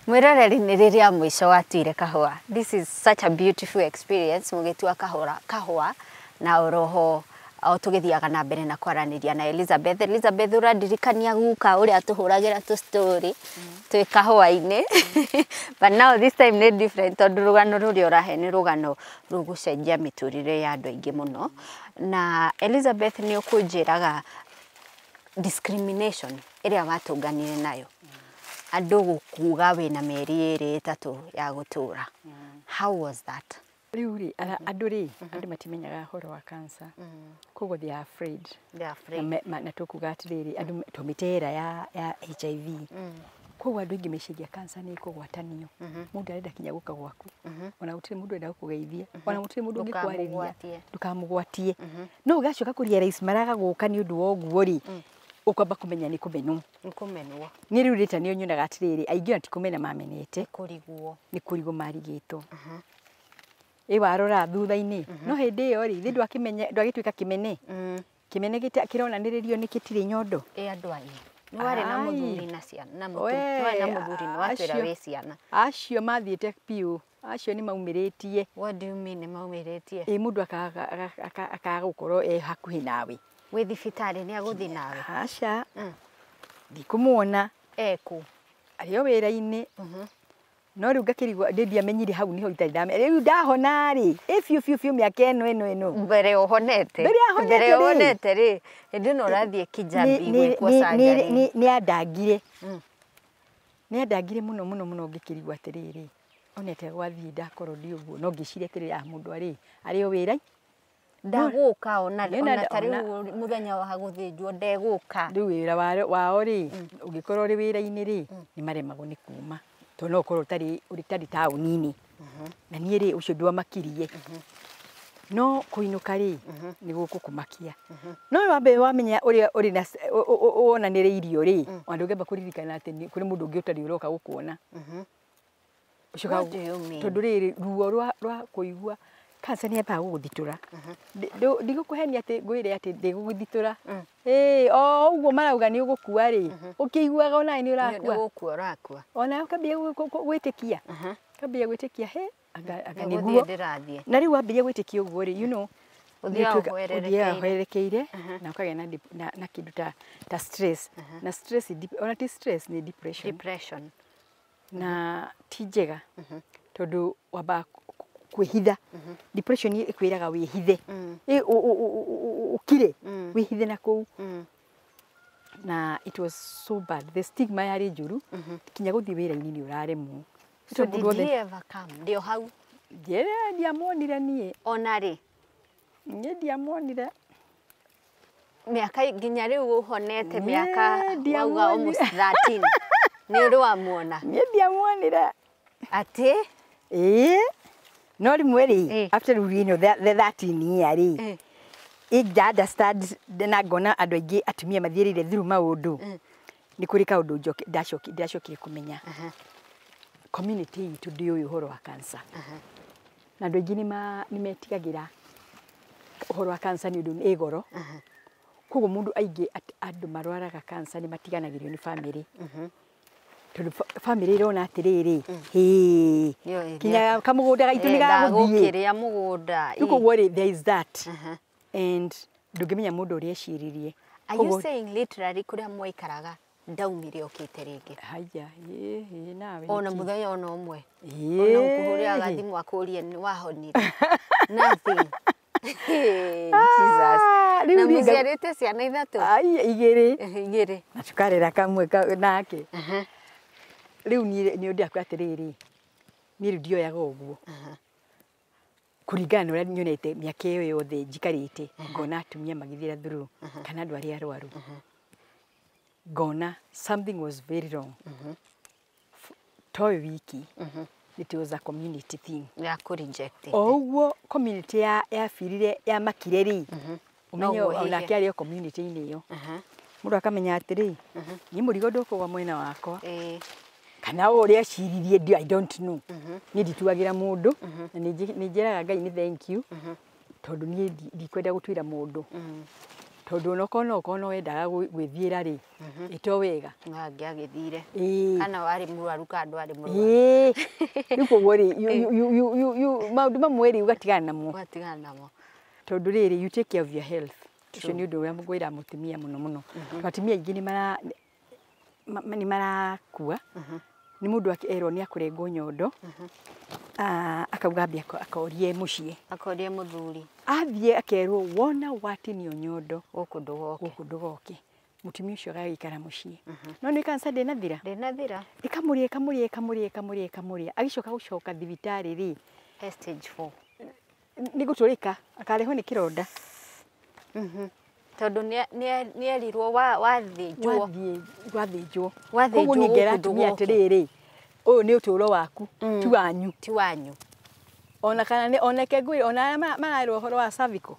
Mwiroreri nĩ rĩrĩa mũico watuire kahũa. This is such a beautiful experience mũgĩtua kahũa na oroho o tũgĩthiaga na mbere na kwaranĩria na Elizabeth. Elizabeth ũrandirikania guka ũrĩa tũhũragĩra tũ story twĩ kahũa-inĩ. But now this time nĩ different tondũ rũgano rũrĩa ũrahe nĩ rũgano rũgũcenjia mĩtũrĩre ya andũ aingĩ mũno. Na Elizabeth nĩ ũkũnjĩraga discrimination ĩrĩa watũnganire nayo. Andũ gũkuga wĩna mĩeri ĩrĩ ĩtatũ ya gũtũra. How was that? Rĩu rĩ, andũ rĩ, andũ matimenyaga ũhoro wa cancer. Koguo they are afraid. They are afraid. Na tũkuga atĩrĩrĩ, andũ tũmĩtera ya HIV. Koguo andũ aingĩ meciria cancer nĩ ĩkũgwatanio. Mũndũ arenda kinya gũka gwaku. Ona gũtirĩ mũndũ ũrenda gũkũgeithia. Ona gũtirĩ mũndũ ũngĩkwarĩria. Ndũkamũgwatie. No ũgacoka kũrealize maraga gũka nĩ ũndũ wa ũguo rĩ. Ũkwamba kũmenya nĩ kũmenwo. Nĩ kũmenwo. Niĩ rĩu rĩta nĩ nyonaga atĩrĩrĩ, aingĩ ona ti kũmena mamenete. Kũrigwo. Nĩ kũrigwo marigĩtwo. Ĩ warora thutha-inĩ. No hĩndĩ ĩyo rĩ, ithe ndwakĩmenya, ndwagĩtuĩka kĩmene. Kĩmene kĩronanĩrĩrio nĩ kĩtirĩ nyondo. Ĩ andũ anyu. Nĩ warĩ na mũthuri na ciana, na warĩ na mũthuri nĩ watwĩra wĩ ciana. Acio mathiĩte biũ. Acio nĩ maumĩrĩtie. What do you mean nĩ maumĩrĩtie? Ĩ mũndũ akaga gũkorwo e hakuhĩ nawe. Wĩ thibitarĩ nĩ agũthiĩ nawe? Aca. Ndikũmuona. Ekũ? Arĩ o wĩra-inĩ. No rĩu ngakĩrigwo ndĩ ndiamenyire hau nĩho itarĩ ndamenya. Rĩu ndahona rĩ, ĩ biũ biũ biũ mĩaka ĩno ĩno ĩno. Mbere ũhonete. Mbere ahonete Mbere rĩ. ũhonete rĩ, hĩndĩ ĩno ũrathiĩ Kijabi gwĩkwo surgery. Nĩ andangire. Nĩ andangire mũno mũno mũno ngĩkĩrigwo atĩrĩrĩ. Onete gwathiĩ ndakorwo ndĩ ũguo no ngĩciria atĩrĩrĩ, mũndũ arĩ o wĩra. Ndagũka ona ta rĩu mũthenya wa gũthĩnjwo ndegũka. Rĩu wĩra wao rĩ, ũngĩkorwo ũrĩ wĩra-inĩ rĩ, nĩ maremagwo nĩ kuma. Tondũ no ũkorwo ũtarĩ taũni-inĩ. Na niĩ rĩ, ũcio ndwamakirie. No kũinũka rĩ, nĩ gũkũ kũmakia. No wambe wamenya ũrĩa ũrĩ na wonanĩrĩirio rĩ, ona ndũngĩamba kũririkana atĩ kũrĩ mũndũ ũngĩ ũtarĩ ũroka gũkuona. What do you mean? Tondũ rĩrĩ, ruo rwa kũigua cancer nĩ yambaga gũgũthitũra. Ndigũkũhenia atĩ ngwĩre atĩ ndĩgũgũthitũra. O ũguo marauga nĩ ũgũkua rĩ, ũkĩiguaga onawe nĩ ũrakua. Nĩ gũkua ũrakua. Onawe ũkambia gwĩtĩkia. Ũkambia gwĩtĩkia, he, anga Nĩ nĩguo. gũthiĩ ndĩrathiĩ. Na rĩu wambĩrĩria gwĩtĩkia ũguo rĩ, you know, Ũthiaga ũhwererekeire. ũhwererekeire na ũkagĩa na kĩndũ ta stress. Na stress, ona ti stress, nĩ depression. Depression. Na ti njega, tondũ wambaga kwĩhitha. Depression ĩkwĩraga wĩhithe. Ũkire, wĩhithe na kũu. Na it was so bad. The stigma yarĩ njũru, kinya gũthiĩ wĩra-inĩ nĩ ũraremwo. So did he ever come? Ndĩ o hau? Ndiamuonire niĩ. Ona rĩ? Niĩ ndiamuonire. Mĩaka nginya rĩu ũhonete mĩaka wauga almost 13. Nĩ ũrĩ wamuona? Niĩ ndiamuonire. Atĩ? Ĩĩ. No rĩmwe rĩ, after you know the 13 year rĩ, ingĩ understand na ngona andũ aingĩ atumia mathiĩrĩire through maũndũ. Nĩ kũrĩ kaũndũ ndacokire kũmenya. Community itũ ndĩũĩ ũhoro wa cancer. Na andũ aingĩ nĩ metigagĩra ũhoro wa cancer nĩ ũndũ ĩ goro. Koguo mũndũ aingĩ andũ marwaraga cancer nĩ matiganagĩrio nĩ family. Tondũ family ĩrona atĩrĩrĩ, hĩ, kinya kamũgũnda gaitũ nĩ gagũthiĩ. Ndagũkĩrĩa mũgũnda. Rĩu koguo rĩ, there is that. And ndũngĩmenya mũndũ ũrĩa eciririe. Are you saying literally kũrĩa mwaikaraga ndaumire okĩte rĩngĩ? Haya, ĩ nawe. Ona mũthenya ona ũmwe. Ona ũkũhũrĩra thimũ akũrie nĩ wahonire. Nothing. Jesus. Na mũciarĩte ciana ithatũ? Ai, igĩrĩ. Igĩrĩ. Na tũkarera kamwe nake. Rĩu niĩ nĩ ũndũ atĩrĩrĩ, niĩ rĩu ndioyaga ũguo. Kũringana na ũrĩa nyonete mĩaka ĩyo yothe njikarĩte, ngona atumia magĩthiĩra through, kana andũ arĩa arwaru. Ngona something was very wrong. To ũyũ wiki, it was a community thing. Ya kũ reject. O ũguo community yabirire yamakire rĩ, ũmenye onake arĩ o community-inĩ ĩyo. Mũndũ akamenya atĩrĩ, niĩ mũrigo ndũkũgwa mwena wakwa. Kana ũrĩa eciririe, I don't know. Niĩ ndituagĩra mũndũ, na nĩ njĩraga Ngai nĩ thank you, tondũ niĩ ndikwenda gũtuĩra mũndũ. Tondũ onokorwo no ũkorwo no wendaga gwĩthiĩra rĩ, ĩto wega. Angĩagĩthire. Kana warĩ mũrwaru kana ndwarĩ mũrwaru. Rĩu koguo rĩ, maũndũ mamwe rĩ ũgatigana namo. Ũgatigana namo. Tondũ rĩrĩ, you take care of your health. Ũcio nĩ ũndũ ũrĩa ngwĩra mũtumia mũno mũno. Atumia aingĩ nĩ marakua. Nĩ mũndũ erwo nĩ akũrengwo nyondo, akauga ambie akorie mũciĩ. Akorie mũthuri. Athiĩ akerwo wona watinio nyondo gũkũ ndũgoke. Gũkũ ndũgoke. Mũtumia ũcio agagĩikara mũciĩ. No nĩ cancer ndĩnathira? Ndĩnathira. Ĩkamũrĩa ĩkamũrĩa ĩkamũrĩa ĩkamũrĩa ĩkamũrĩa. Agĩcoka gũcoka thibitarĩ rĩ, stage 4. Nĩ gũtũrĩka, akarehwo nĩ kĩronda. Tondũ nĩ erirwo wathĩnjwo. Wathĩnjwo. Wathĩnjwo Koguo niĩ ngera gũkũ atumia ndũgoke. atĩrĩrĩ, ũyũ nĩ ũtũũro waku, ti wanyu. Ti wanyu. Ona kana nĩ oneke ngwĩre, ona arĩa marerwo ũhoro wa cervical.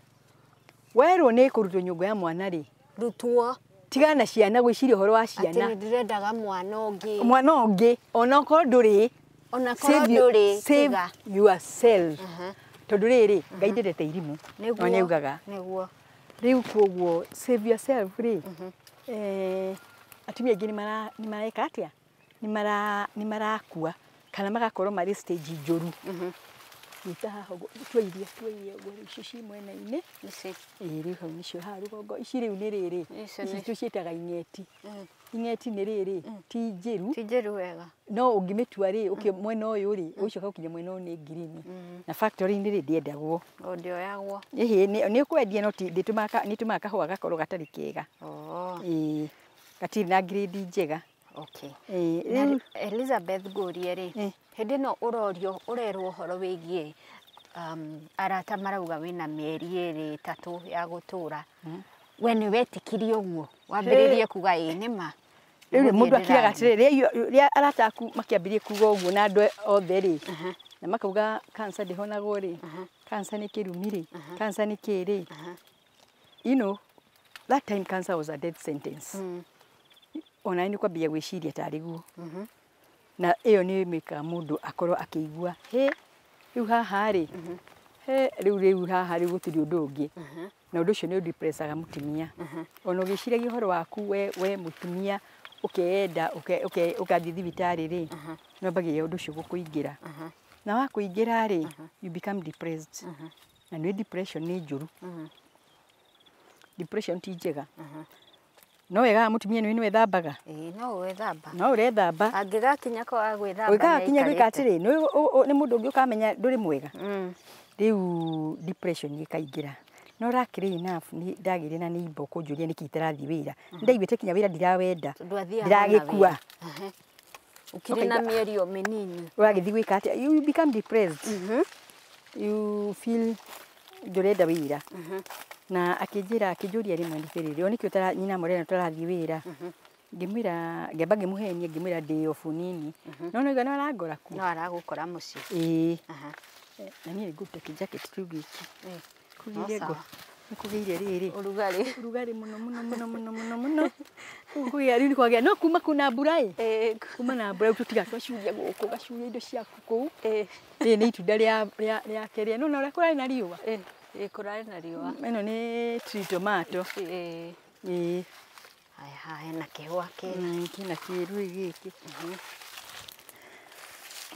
Werwo nĩ kũrutwo nyũngũ ya mwana rĩ. Rutwo. Tigana na ciana gwĩciria ũhoro wa ciana. Atĩ nĩ ndĩrendaga mwana ũngĩ. Mwana ũngĩ, ona okorwo ndũrĩ. Ona korwo ndũrĩ, tiga. Save yourself. Tondũ rĩrĩ, Ngai ndendete irimũ. Nĩguo. No nĩaugaga. Nĩguo. Rĩu koguo save yourself rĩ, atumia aingĩ nĩ mareka atĩa? Nĩ marakua kana magakorwo marĩ stage njũru. Nyita haha ũguo, tua iria ũguo rĩu icio ci mwena-inĩ. Ici. Ĩĩ rĩu hau nĩcio haha rũgongo. Ici rĩu nĩ rĩrĩ. Icio Ici nĩ- tũciĩtaga ing'eti. Ing'eti nĩ rĩrĩ, ti njĩru. Ti njĩru wega. No ũngĩmĩtua rĩ, ũkĩ mwena ũyũ rĩ, ũgĩcoka gũkinya mwena ũyũ nĩ ngirini. Na factory-inĩ rĩ ndĩendagwo. O ndĩoyagwo. Ĩhĩ, nĩ ũkwendia no ti ndĩtũmaga kahũa gakorwo gatarĩ kega. Ĩĩ, gatirĩ na grade njega. Okay. Ĩĩ, Na rĩu Elizabeth ngũrie rĩ, hĩndĩ ĩno ũrorio ũrerwo ũhoro wĩgiĩ arata marauga wĩna mĩeri ĩrĩ ĩtatũ ya gũtũra. We nĩ wetĩkirie ũguo? Wambĩrĩrie kuga ĩĩ nĩ ma? Rĩu mũndũ akiraga atĩrĩrĩ, rĩrĩa arata aku makĩambĩrĩria kuga ũguo na andũ othe rĩ, na makauga cancer ndĩhonagwo rĩ, cancer nĩ kĩrumi rĩ, cancer nĩ kĩ rĩ. You know, that time cancer was a death sentence. Ona nĩ kwambia gwĩciria tarĩ guo. Na ĩyo nĩ ĩmĩkaga mũndũ akorwo akĩigua, hĩ, rĩu haha rĩ, he, rĩu haha rĩu gũtirĩ ũndũ ũngĩ. Na ũndũ ũcio nĩ ũdepressaga mũtumia. Ona ũgĩciragia ũhoro waku we mũtumia ũkeenda ũgathiĩ thibitarĩ rĩ, nĩ wambagĩrĩria ũndũ ũcio gũkũingĩra. Na wakũingĩra rĩ, you become depressed. Na nĩ depression nĩ njũru. Depression ti njega. No wega mũtumia nĩ wethambaga. Ĩĩ no wethamba. No ũrethamba. Angĩgakinya kwaga gwĩthamba Ũngĩgakinya gwĩka atĩrĩ, nĩ mũndũ ũngĩ ũkamenya ndũrĩ mwega. Rĩu depression ĩkaingĩra. No luckily enough nĩ ndagĩire na neighbor kũnjũria nĩkĩ itarathiĩ wĩra. Nĩndaiguĩte kinya wĩra ndirawenda. Ndĩragĩkua. Ũkĩrĩ na mĩeri o mĩnini. Ũragĩthiĩ gwĩka atĩa? You become depressed. You feel ndũrenda wĩra. Na akĩnjĩra akĩnjũria rĩmwe atĩrĩrĩ, o nĩkĩ nyina Morena ũtarathiĩ wĩra? Ngĩmwĩra ngĩamba ngĩmũhenia ngĩmwĩra ndĩ obu nini. No no igua no arangora kuo. No aragũkora mũciĩ. Ĩĩ. Na niĩ ngũruta kĩjaketi kĩu gĩkĩ. Kũgĩire ngo. Nĩkũgĩire rĩrĩ. Ũrugarĩ. Ũrugarĩ mũno mũno mũno mũno mũno mũno. Kũgĩa rĩu nĩkwagĩa no kuma kuna mbura ĩ. Kuma na mbura rĩu tũtiga twacuria gũkũ ũgacuria indo ciaku kũu. Rĩrĩ nĩ itunda rĩa rĩa rĩa kĩrĩa no na ũrĩa kũrarĩ na riũa. Ĩĩ kũrarĩ na riũa. Ĩno nĩ tree tomato. Ĩĩ. Ĩĩ. Haya haha hena kĩhũa kĩna. Kĩna kĩruru gĩkĩ.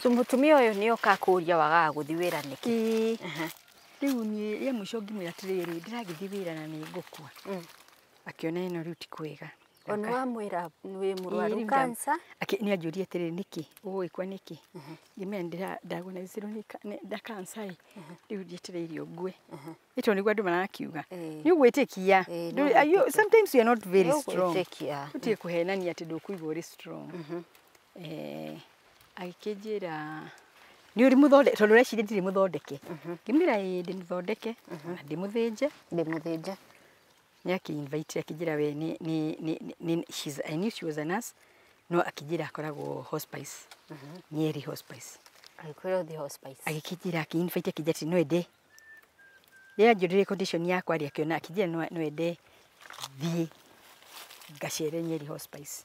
So mũtumia ũyũ nĩ oka kũria wagaga gũthiĩ wĩra nĩkĩ? Ĩĩ. Rĩu niĩ rĩa mũico ngĩmwĩra atĩrĩrĩ ndĩragĩthiĩ wĩra na nĩ ngũkua. Akĩona ĩno rĩu ti kwega. Ona wamwĩra wĩ mũrwaru cancer? Nĩ anjũria atĩrĩrĩ nĩkĩ ũgũgĩkua nĩkĩ? Ngĩmwĩra nĩ diagnosirwo nĩ cancer ĩ rĩu njetereire ngue. Ĩ tondũ nĩguo andũ marakiuga. Nĩ ũgwĩtĩkia. Sometimes you are not very strong. Tũtige kũhenania atĩ ndũkũigua ũrĩ strong. Agĩkĩnjĩra nĩ ũrĩ mũthondeke tondũ ũreciria ndirĩ mũthondeke. Ngĩmwĩra ĩĩ ndĩ mũthondeke na ndĩmũthĩnje. Ndĩmũthĩnje. Nĩ akĩ-invite akĩnjĩra we nĩ she's I knew she was a nurse no akĩnjĩra akoragwo hospice. Nyeri hospice. Agĩkwĩra ũthiĩ hospice. Agĩkĩnjĩra akĩ-invite akĩnjĩra atĩ no ende. Rĩrĩa anjũririe condition yakwa rĩ akĩona akĩnjĩra no ende thiĩ ngacere Nyeri hospice.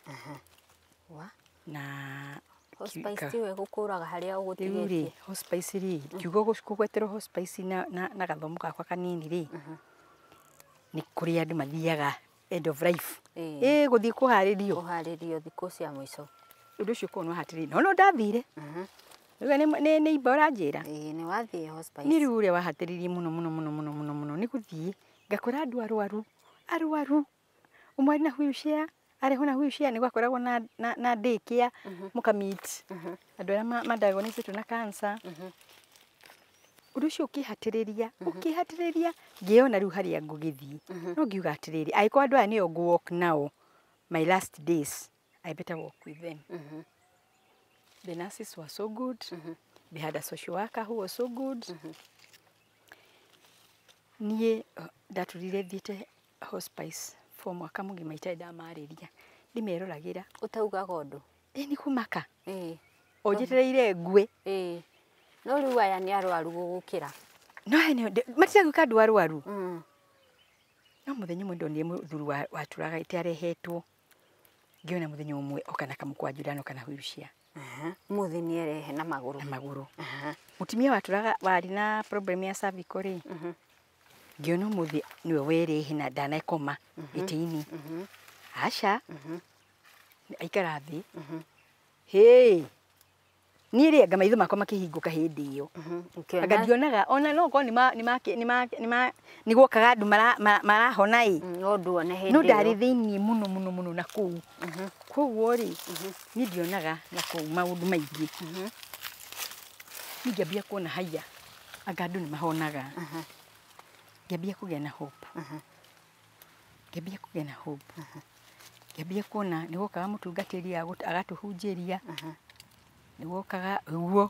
Wa? Na hospice tiwe gũkũraga harĩa rĩu rĩ ũgũtigĩtie. Hospice rĩ kiugo kũgweterwo hospice na gathomo gakwa kanini rĩ nĩ kũrĩa andũ mathiaga end of life. Ĩĩ gũthiĩ kũharĩrio. Kũharĩrio thikũ cia mũico. Ũndũ ũcio ũkorwo no hatĩrĩria. No no ndathire. Rĩu nĩ imba ũranjĩra. Ĩĩ nĩ wathiĩ hospice. Niĩ rĩu ũrĩa wahatĩrĩirie mũno mũno mũno mũno mũno mũno nĩ gũthiĩ ngakora andũ arwaru arwaru ũmwe arĩ na wheelchair arehwo na wheelchair nĩ gwakoragwo na daycare mũka meet andũ arĩa ma-diagnosed na cancer. Ũndũ ũcio ũkĩhatĩrĩria ũkĩhatĩrĩria ngĩona rĩu harĩa ngũgĩthiĩ no ngiuga atĩrĩrĩ angĩkorwo andũ aya nĩo ngũ walk nao my last days I better walk with them. The nurses were so good. They had a social worker who was so good. Niĩ ndatũrire thiĩte hospice for mwaka mũgima itarĩ ndamarĩria ndĩmeroragĩra. Ũtaugaga ũndũ? Ĩ nĩ kũmaka. Ĩĩ. O njetereire ngue. Ĩĩ. No rĩu aya nĩ arwaru gũgũkĩra. No aya nĩ matiragĩũka andũ arwaru. No mũthenya ũmwe ndonire mũthuri watũraga ĩte arehetwo ngĩona mũthenya ũmwe oka na kamũkwanjũ ndanoka na wheelchair. Mũthĩ nĩ erehe na magũrũ. Na magũrũ. Mũtumia watũraga warĩ na problem ya cervical rĩ ngĩona ũmũthĩ nĩwe werehe na ndanekoma gĩtĩ-inĩ. Aca. Aikara thĩ. Hĩ. Niĩ rĩ anga maitho makwa makĩhingũka hĩndĩ ĩyo. Anga ndionaga ona no korwo nĩ gwokaga andũ marahona ĩ. No nduone hĩndĩ No ĩyo. ndarĩ thĩiniĩ mũno mũno mũno na kũu. Koguo rĩ niĩ ndionaga na kũu maũndũ maingĩ. Niĩ ngĩambia kuona haiya anga andũ nĩ mahonaga. Ngĩambia kũgĩa na hope. Ngĩambia kũgĩa na hope. Ngĩambia kuona nĩ gwokaga mũtungatĩri agatũhunjĩria. Nĩ gwokaga ũguo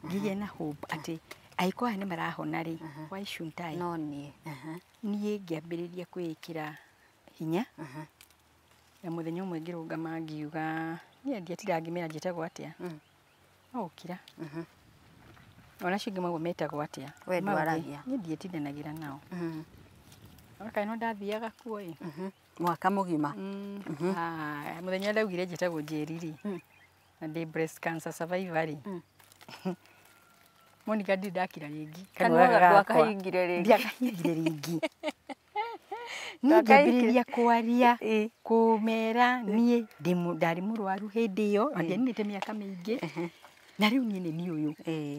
ngĩgĩa na hope atĩ angĩkorwo aya nĩ marahona rĩ why shouldn't I? No niĩ. Niĩ ngĩambĩrĩria kwĩĩkĩra hinya. Na mũthenya ũmwe ngĩrũgama ngiuga niĩ ndiatindaga ngĩmera njĩtagwo atĩa. No gũkira. Ona acio angĩ mauga metagwo atĩa. We ndwaragia. Niĩ ndietindanagĩra nao. Ona kana no ndathiaga kuo ĩ. Mwaka mũgima. Mũthenya ndaugire njĩtagwo Njeri rĩ na ndĩ breast cancer survivor rĩ Monica ndirĩ ndakira rĩngĩ. Kanua ndwakahingire rĩngĩ. Ndiakahingire rĩngĩ. Niĩ ngĩambĩrĩria kwaria kũmera niĩ ndarĩ mũrwaru hĩndĩ ĩyo na ndianinĩte mĩaka mĩingĩ na rĩu niĩ nĩ niĩ ũyũ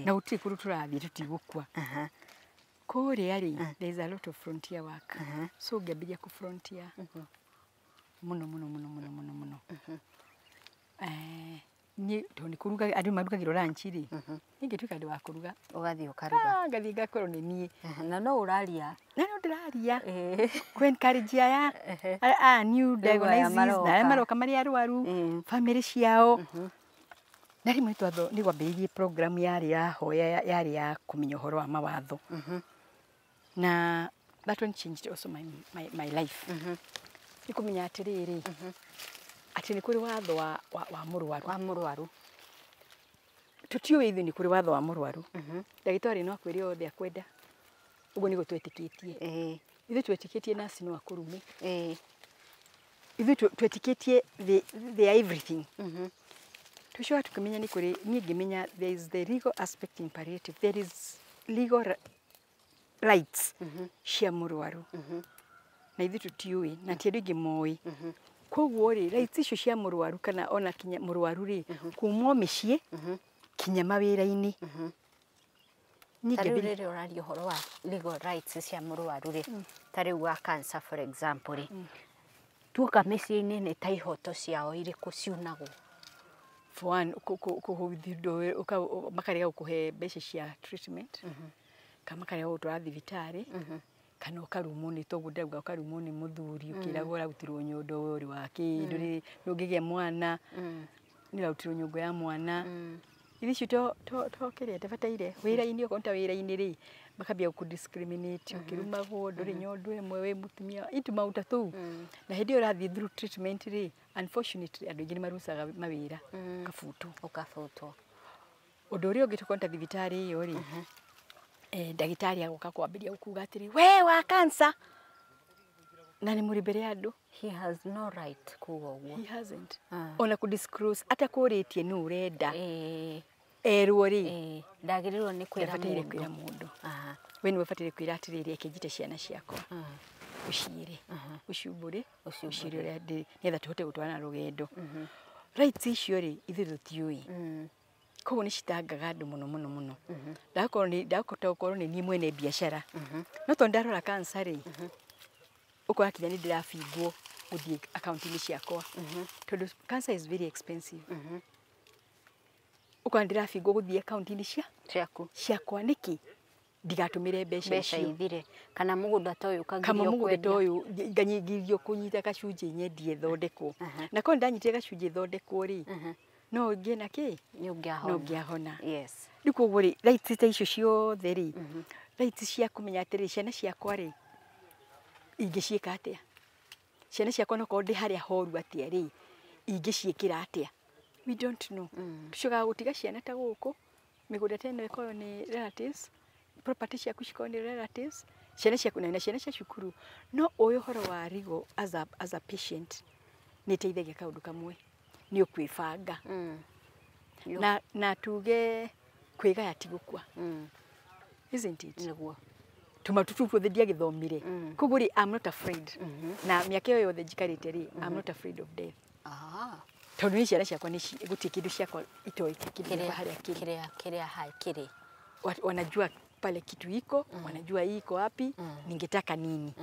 na gũtirĩ kũndũ tũrathiĩ tũtigũkua. Kũrĩa rĩ there is a lot of frontier work. So ngĩambĩrĩria kũ frontier mũno mũno mũno mũno mũno mũno. Niĩ tondũ nĩ kũruga andũ marugagĩrwo lunch rĩ niĩ ngĩtuĩka andũ wa kũruga. Ũgathiĩ ũkaruga. Ngathiĩ ngakorwo nĩ niĩ. Na no ũraria. Na no ndĩraria. Kũ encourage aya aya new diagnosis na arĩa maroka marĩ arwaru family ciao. Na rĩmwe nĩ gwambĩrĩirie program yarĩ ya hoya yarĩ ya kũmenya ũhoro wa mawatho. Na that one changed also my life. Nĩ kũmenya atĩrĩrĩ Atĩ nĩ kũrĩ watho wa mũrwaru. Wa mũrwaru. Tũtiũĩ ithuĩ nĩ kũrĩ watho wa mũrwaru. Ndagĩtarĩ no akwĩre othe akwenda. Ũguo nĩguo twetĩkĩtie. Ithuĩ twetĩkĩtie nurse no akũrume. Ithuĩ twetĩkĩtie they are everything. Tũcoka tũkĩmenya nĩ kũrĩ, niĩ ngĩmenya there is the legal aspect in palliative. There is legal rights cia mũrwaru. Na ithuĩ tũtiũĩ na ti andũ aingĩ moĩ. Koguo rĩ, rights icio cia mũrwaru kana ona kinya mũrwaru rĩ, kuma o mĩciĩ kinya mawĩra-inĩ. Ta rĩu rĩrĩa ũraria ũhoro wa legal rights cia mũrwaru rĩ, ta rĩu wa cancer for example rĩ, tuoka mĩciĩ-inĩ nĩ ta ihoto ciao irĩkũ ciunagwo? For one, makarega gũkũhe mbeca cia treatment, kana makarega gũgũtwara thibitarĩ, kana ũkarumwo nĩ toguo ndauga, ũkarumwo nĩ mũthuri ũkĩragwo ũrarutirwo nyondo we ũrĩ wa kĩ, ndũrĩ ndũngĩgĩa mwana, nĩ ũrarutirwo nyongo ya mwana. Ithi icio to kĩrĩa ndabataire wĩra-inĩ, okorwo nĩ ta wĩra-inĩ rĩ, makambia gũkũ discriminate, ũkĩrumagwo ndũrĩ nyondo ĩmwe wĩ mũtumia, itu maũndũ ta tũu. Na hĩndĩ ĩyo ũrathiĩ through treatment rĩ, unfortunately andũ aingĩ nĩ marucaga mawĩra, ũkabutwo. Ũkabutwo. Ũndũ ũrĩa ũngĩ tokorwo nĩ ta thibitarĩ ĩyo rĩ, ndagĩtarĩ agoka kwambĩrĩria gũkuga atĩrĩ, we wa cancer, na nĩ mũrĩ mbere ya andũ. He has no right kuga ũguo. He hasn't. Ona kũ disclose atakũrĩtie nũ ũrenda erwo rĩ, ndagĩrĩirwo nĩ kwĩra ndabataire mũndũ. Kwĩra mũndũ. We nĩwe ũbataire kwĩra atĩrĩrĩ, reke njite ciana ciakwa, ũciĩre, ũciumbũre, ũciĩre ũrĩa ndĩ, nĩgetha tũhote gũtwarana rũgendo. Rights icio rĩ, ithuĩ tũtiũĩ. Koguo nĩ citangaga andũ mũno mũno mũno. Ndakorwo nĩ ndakũhota gũkorwo nĩ niĩ mwene biacara, no tondũ ndarora cancer rĩ, ũkora kinya nĩ ndĩrabingwo gũthiĩ akaunti-inĩ ciakwa, tondũ cancer is very expensive. Ũkora ndĩrabingwo gũthiĩ akaunti-inĩ cia ciaku ciakwa nĩkĩ ndigatũmĩre mbeca mbeca icio ithire, kana mũgũnda ta ũyũ kama ũkagirio mũgũnda ta kwendia. ũyũ nganyigirio kũnyita gacunjĩ nyendie thondekwo, na korwo ndanyitire gacunjĩ thondekwo rĩ, no ngĩe na kĩ, nĩ ũngĩahona. No ngĩahona. Yes. Rĩu koguo rĩ, rights ta icio ciothe rĩ, rights cia kũmenya atĩrĩrĩ, ciana ciakwa rĩ, ingĩciĩka atĩa, ciana ciakwa nokorwo ndĩ harĩa horu atĩa rĩ, ingĩciĩkĩra atĩa, we don't know. Tũcokaga gũtiga ciana ta gũkũ, mĩgũnda ta ĩno ĩkorwo nĩ relatives, property ciaku cikorwo nĩ relatives, ciana ciaku na ciana cia cukuru. No ũĩ ũhoro wa legal as a patient nĩ ĩteithagia kaũndũ kamwe, nĩ ũkwĩbanga. Na tuge kwĩgaya ti gũkua, isn't it? Nĩguo. Tũmaũndũ tũu tuothe ndiagĩthomire. Koguo rĩ, I'm not afraid, na mĩaka ĩyo yothe njikarĩte rĩ, I'm not afraid of death, tondũ nĩ ciana ciakwa nĩ gũtirĩ kĩndũ ciakwa itoĩ kĩndũ kĩrĩa gĩakwa harĩa kĩrĩ. Kĩrĩa kĩrĩ. Wanajua pale kitu iko, wanajua hii iko wapi, ningetaka nini.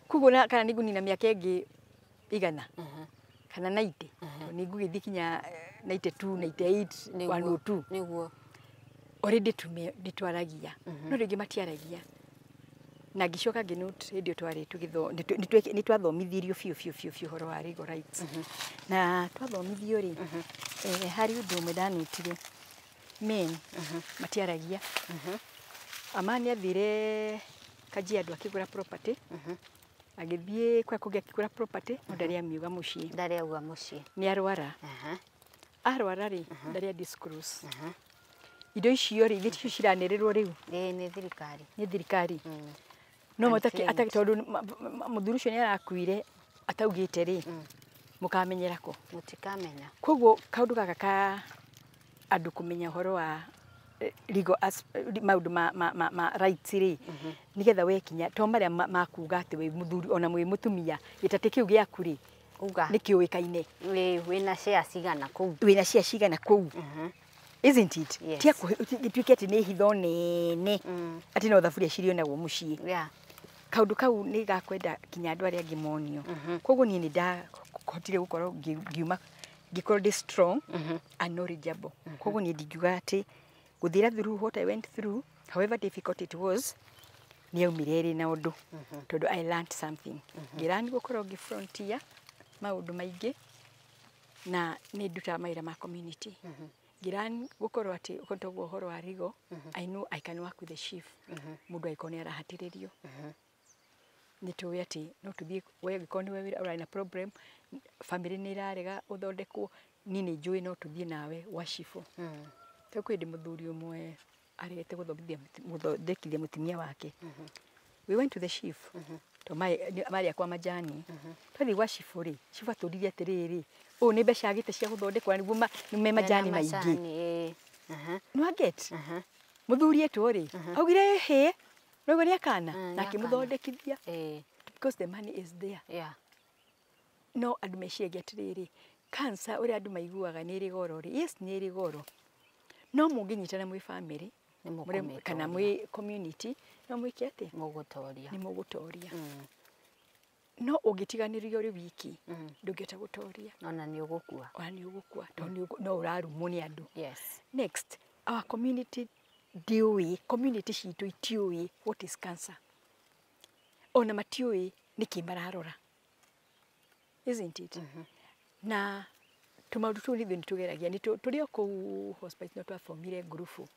Koguo na kana nĩngũnina mĩaka ĩngĩ 100 kana 90, tondũ nĩngũgĩthiĩ kinya 92, 98, 102. Nĩguo. Already nĩtwaragia, no rĩngĩ matiaragia. Na ngĩcoka ngĩnote hĩndĩ ĩyo twarĩ tũgĩtho nĩ twathomithirio biũ biũ biũ biũ ũhoro wa legal rights. Na twathomithio rĩ, harĩ ũndũ ũmwe ndanotire, men matiaragia. Ama nĩ athire Kajiado akĩgũra property, agĩthiĩ kũrĩa kũngĩ akĩgũra property, no ndarĩ amiuga mũciĩ. Ndarĩ auga mũciĩ. Nĩ arwara. Arwara rĩ, ndarĩ a disclose indo icio rĩ, ithe ticio ciranĩrĩrwo rĩu. Ĩĩ, nĩ thirikari. Nĩ thirikari. No Unclaimed. Tondũ mũthuri ũcio nĩ arakuire ataugĩte rĩ, mũkamenyera kũ? Mũtikamenya. Koguo kaũndũ gaka ka andũ kũmenya ũhoro wa legal maũndũ ma rights rĩ, nĩgetha wekinya to marĩa makuga atĩ wĩ mũthuri ona wĩ mũtumia, gĩtatĩ kĩu gĩaku rĩ, uga nĩ kĩũĩkaine. Wĩna share cigana kũu. Wĩna cia cigana kũu, isn't it? Yes. Tia gĩtuĩke atĩ nĩ hitho nene atĩ no thaburia cirĩonagwo mũciĩ. Kaũndũ kau nĩ gakwenda kinya andũ arĩa angĩ monio. Koguo niĩ nĩ ndahotire gũkorwo ngiuma ngĩkorwo ndĩ strong and knowledgeable. Koguo niĩ ndingiuga atĩ gũthira through what I went through, however difficult it was, nĩ yaumire ĩrĩ na ũndũ, tondũ I learned something. Ngĩlearn gũkorwo ngĩ frontier maũndũ maingĩ, na nĩ ndutaga mawĩra ma community. Ngĩlearn gũkorwo atĩ okorwo toguo ũhoro wa legal, I know I can work with the chief, mũndũ angĩkorwo nĩ arahatĩrĩrio. Nĩ tũĩ atĩ no tũthiĩ, we angĩkorwo nĩwe ũrarĩ na problem, family nĩ ĩrarega ũthondekwo, niĩ nĩ njũĩ no tũthiĩ nawe gwa cibũ. Rĩu kwĩ hĩndĩ mũthuri ũmwe aregete gũthomithia gũthondekithia mũtumia wake. We went to the chief, to marĩ akwa majani. Twathiĩ gwa cibũ rĩ, cibũ atũririe atĩrĩrĩ, ũũ nĩ mbeca agĩte cia gũthondekwo na nĩguo nĩ me majani maingĩ. Nĩ wa get mũthuri etwo rĩ, augire hĩ noguo nĩ akana na akĩmũthondekithia because the money is there. No andũ meciragia atĩrĩrĩ, cancer ũrĩa andũ maiguaga nĩ ĩrĩ goro rĩ, yes, nĩ ĩrĩ goro, no mũngĩnyitana mwĩ family Nĩ kana mũkũmĩtoria. Mwĩ community, no mwĩke atĩa? Mũgũtoria. Nĩ mũgũtoria. No ũngĩtiganĩrio ũrĩ wiki, ndũngĩhota gũtoria. Ona nĩ ũgũkua. Ona nĩ ũgũkua tondũ no ũrarumwo nĩ andũ. Next, our community ndiũĩ, community citũ itiũĩ what is cancer, ona matiũĩ nĩkĩ mararora, isn't it? Na tũmaũndũ tũu ithuĩ nĩ tũgeragia, nĩ tũrĩ o kũu hospice no twabomire ngurubu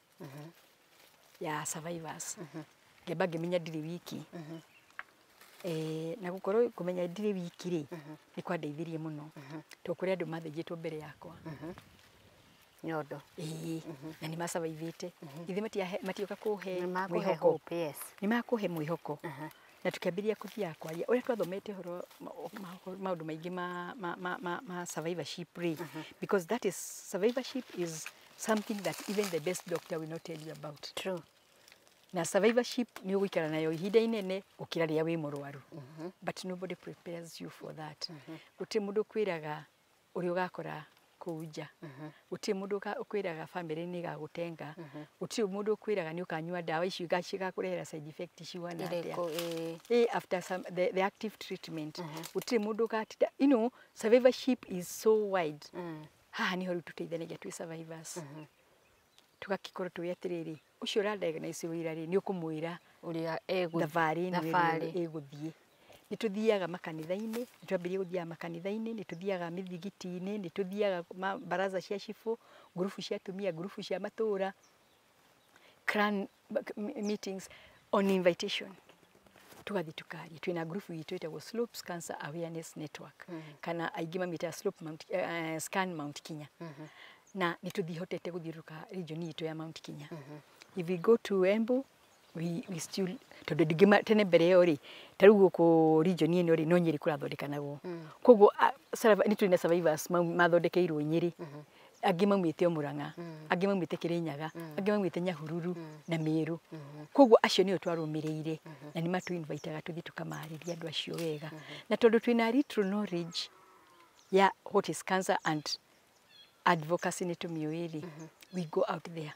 ya survivors, ngĩamba ngĩmenya ndirĩ wiki. Na gũkorwo kũmenya ndirĩ wiki rĩ, nĩ kwandeithirie mũno tondũ kũrĩ andũ mathĩnjĩtwo mbere yakwa Nyondo. Ĩĩ, na nĩ masurvivĩte. Ithe matioka kũhe Nĩ makũhe mwĩhoko. hope, yes. Nĩ makũhe mwĩhoko na tukĩambĩrĩria kũthiaga kwaria ũrĩa twathomete ũhoro maũndũ maingĩ ma survivorship rĩ, because that is, survivorship is something that even the best doctor will not tell you about. True. Na survivorship nĩ ũgũikara nayo ihinda inene gũkĩra rĩrĩa wĩ mũrwaru, but nobody prepares you for that. Gũtirĩ mũndũ ũkwĩraga ũrĩa ũgakora kũu nja, gũtirĩ mũndũ ũkwĩraga family nĩ ĩgagũtenga, gũtirĩ mũndũ ũkwĩraga nĩ ũkanyua ndawa icio cigakũrehera side effect cihana atĩa. Irĩkũ, ĩĩ. After some, the active treatment, gũtirĩ mũndũ ũgatinda, survivorship is so wide. Haha niho rĩu tũteithanagia twĩ survivors, tũgakĩkorwo tũĩ atĩrĩrĩ, ũcio ũradiagnose wĩra rĩ, nĩ ũkũmwĩra ũrĩa egũ thabarĩ ĩno thabarĩ. ĩgũthiĩ. Nĩ tũthiaga makanitha-inĩ, nĩ twambĩrĩirie gũthiaga makanitha-inĩ, nĩ tũthiaga mĩthigiti-inĩ, nĩ tũthiaga baraza cia cibũ, ngurubu cia atumia, ngurubu cia matũra, clan meetings on invitation, tũgathiĩ tukaria. Twĩna ngurubu itũ ĩtagwo Slopes Cancer Awareness Network, kana aingĩ mamĩtaga Slope Mount, Scan Mount Kenya, na nĩ tũthihotete gũthiũrũrũka region itũ ya Mount Kenya. If we go to Embu, we still, tondũ ndingĩ tene mbere ĩyo rĩ, ta rĩu gũkũ region ĩno rĩ, no Nyĩrĩ kũrathondekanagwo, koguo nĩ tũrĩ na survivors mathondekeirwo Nyĩrĩ, angĩ maumĩte o Murang'a, angĩ maumĩte Kĩrĩnyaga, angĩ maumĩte Nyahururu na Mĩrũ. Koguo acio nĩo twarũmĩrĩire na nĩ matũ invitaga tũthiĩ tũkamarĩria andũ acio wega, na tondũ twĩna little knowledge ya what is cancer and advocacy nĩ tũmĩũĩ rĩ, we go out there.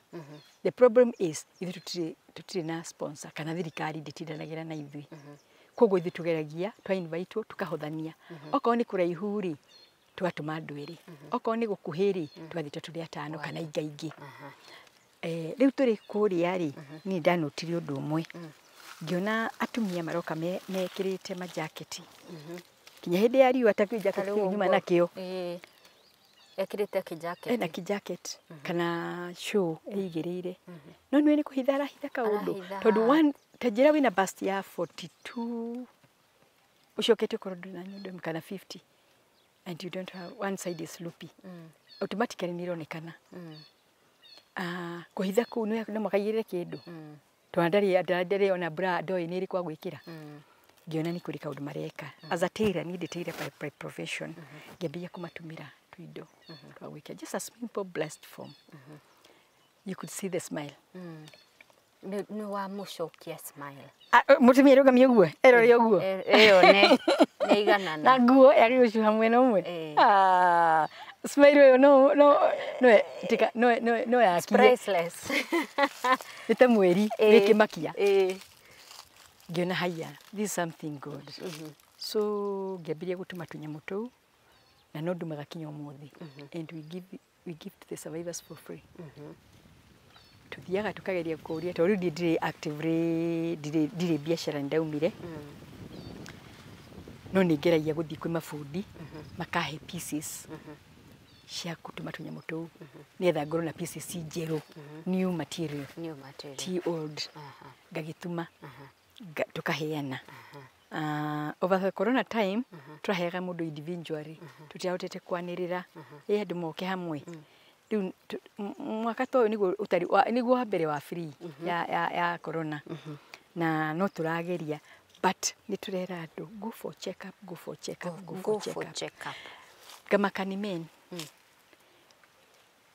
The problem is ithuĩ tũtirĩ na sponsor kana thirikari ndĩtindanagĩra na ithuĩ, koguo ithuĩ tũgeragia twa invite tũkahothania. Okorwo nĩ kũraihu rĩ, tũgatũma andũ erĩ, okorwo nĩ gũkuhĩ rĩ, tũgathiĩ ta tũrĩ atano kana ingaingĩ. Rĩu tũrĩ kũrĩa rĩ, niĩ ndanotire ũndũ ũmwe, ngĩona atumia maroka mekĩrĩte majaketi kinya hĩndĩ ya riũa, ta kĩjaketi kĩu nyuma nakĩo. Ĩĩ. Ekĩrĩte kĩjaketi. Ena kĩjacket kana show ĩigĩrĩire, no nĩwe nĩ kũhitha arahitha kaũndũ. Arahitha. Tondũ one, ta njĩra wĩna bust ya 42, ũcokete ũkorwo ndũrĩ na nyondo kana 50, and you don't have, one side is loopy, automatically nĩ ĩronekana. Kũhitha kũu no mũhaka kĩndũ, tondũ ndarĩ ona bra, ndoĩ nĩ ĩrĩkũ agwĩkĩra. Ngĩona nĩ kũrĩ kaũndũ mareka. As a tailor, niĩ ndĩ tailor by profession, ngĩambia kũmatumĩra tũindo twa gwĩkĩra, just a simple blessed form. You could see the smile. Nĩ wamũcokia smile. Ah, mũtumia rũgamia ũguo, erore ũguo. Ĩyo nĩ iganana. Na nguo yagĩrĩirwo gũcuha mwena ũmwe. Ĩĩ. Ah, smile ĩyo no tika no yakie. Priceless. Nĩ ta mweri wĩkĩmakia. Ngĩona haiya, this is something good, so ngĩambĩrĩria gũtuma tũnyamũ tũu na no ndumaga kinya ũmũthĩ, and we give to the survivors for free. Tuthiaga tukageria kũria, tondũ rĩu niĩ ndirĩ actively, ndirĩ biacara, nĩ ndaumire, no nĩ ngeragia gũthiĩ kwĩ mabundi makahe pieces cia gũtuma tũnyamũ tũu, nĩgetha ngorwo na pieces njerũ, new material. New material. Ti old. Ngagĩtuma, tũkaheana. Over the corona time tũraheaga mũndũ individually, tũtirahotete kwanĩrĩra ĩ andũ moke hamwe. Rĩu mwaka ta ũyũ nĩguo ũtarĩ nĩguo wa mbere wa free ya corona, na no tũrageria, but nĩ tũrera andũ go for check up, go for check up, go Go for check for up. check up. Ngamaka nĩ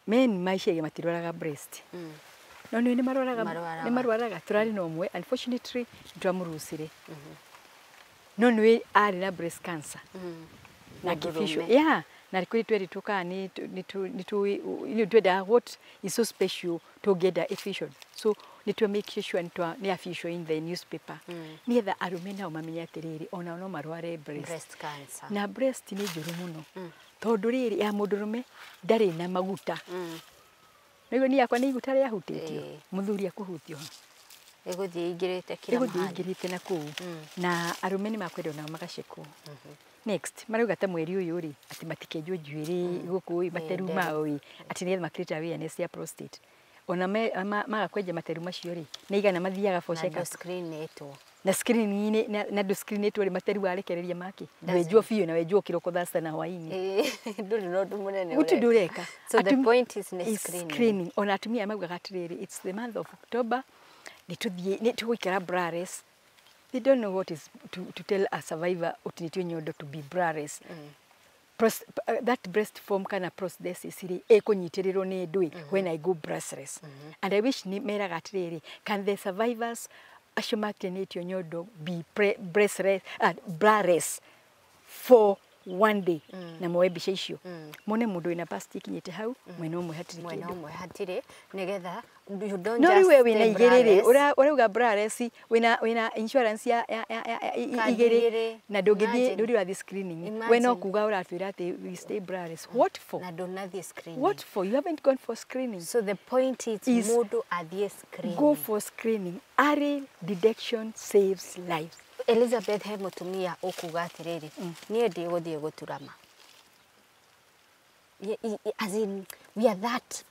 men maiciagia matirwaraga breast, no nĩ marwaraga. Marwaraga. Nĩ marwaraga. Tũrarĩ na ũmwe, unfortunately nĩtwamũrucire, no nĩ arĩ na breast cancer na Mũndũrũme. akĩficwo, yeah, na kũrĩ tweritwo kana nĩ twendaga what is so special tũngĩenda ĩficwo, so nĩ twa make sure nĩ aficwo in the newspaper, nĩgetha arũme nao mamenye atĩrĩrĩ, onao no marware breast. Breast cancer. Na breast nĩ njũru mũno, tondũ rĩrĩ ya mũndũrũme ndarĩ na maguta. Nĩguo niĩ yakwa nĩ iguta rĩahutĩtio. Mũthuri akũhutio ha? Ĩgũthiĩ ingĩrĩte kila Ĩgũthiĩ mahali. ingĩrĩte na kũu, na arũme nĩ makwenda onao magacekwo. Next marauga ta mweri ũyũ rĩ, atĩ matikenjwo njuĩrĩ gũkũ ĩ, materu nderu. Mao ĩ, atĩ nĩgetha makĩrĩte awareness ya prostate. Ona maga kwenja materu macio rĩ, nĩ igana mathiaga for Na check up. ndũ-screen-ĩtwo. Na screening-inĩ na ndũ-screen-ĩtwo rĩ, materu warekereria make wenjwo biũ, na wenjwo kĩroko, thaa 6 na hwaĩ-inĩ. Ndũrĩ na ũndũ mũnene Gũtirĩ ũndũ ũreka. So the point is nĩ is screening. Screening. Ona atumia maugaga atĩrĩrĩ, it's the month of October, nĩ tũthiĩ nĩ tũgũikara braless. They don't know what is to tell a survivor ũtinĩtio nyondo to be braless. That breast form kana prosthesis rĩ, ĩkũnyitĩrĩrwo nĩ ndũĩ when I go breastless. And I wish nĩ meraga atĩrĩrĩ, can the survivors acio matinĩtio nyondo be breastless, braless for one day, na moe mbica icio mone mũndũ wĩna plastic ikinyĩte hau mwena ũmwe hatirĩ Mwena kĩndũ. ũmwe hatirĩ, nĩgetha you don't No just rĩu we wĩna stay igĩrĩ rĩ, braless. ũrauga braless, wĩna insurance ya Kandi igĩrĩ igĩrĩ. na ndũngĩthiĩ. Imagine. Ndũrĩ ũrathiĩ screening. We no Imagine. kuga ũratwĩra atĩ we stay braless. What for? Na ndũnathiĩ screening. What for? You haven't gone for screening. So the point is, Is mũndũ athiĩ screening. Go for screening. Early detection saves lives. Elizabeth, he mũtumia ũkuga atĩrĩrĩ, niĩ ndigũthiĩ gũturama. As in, we are that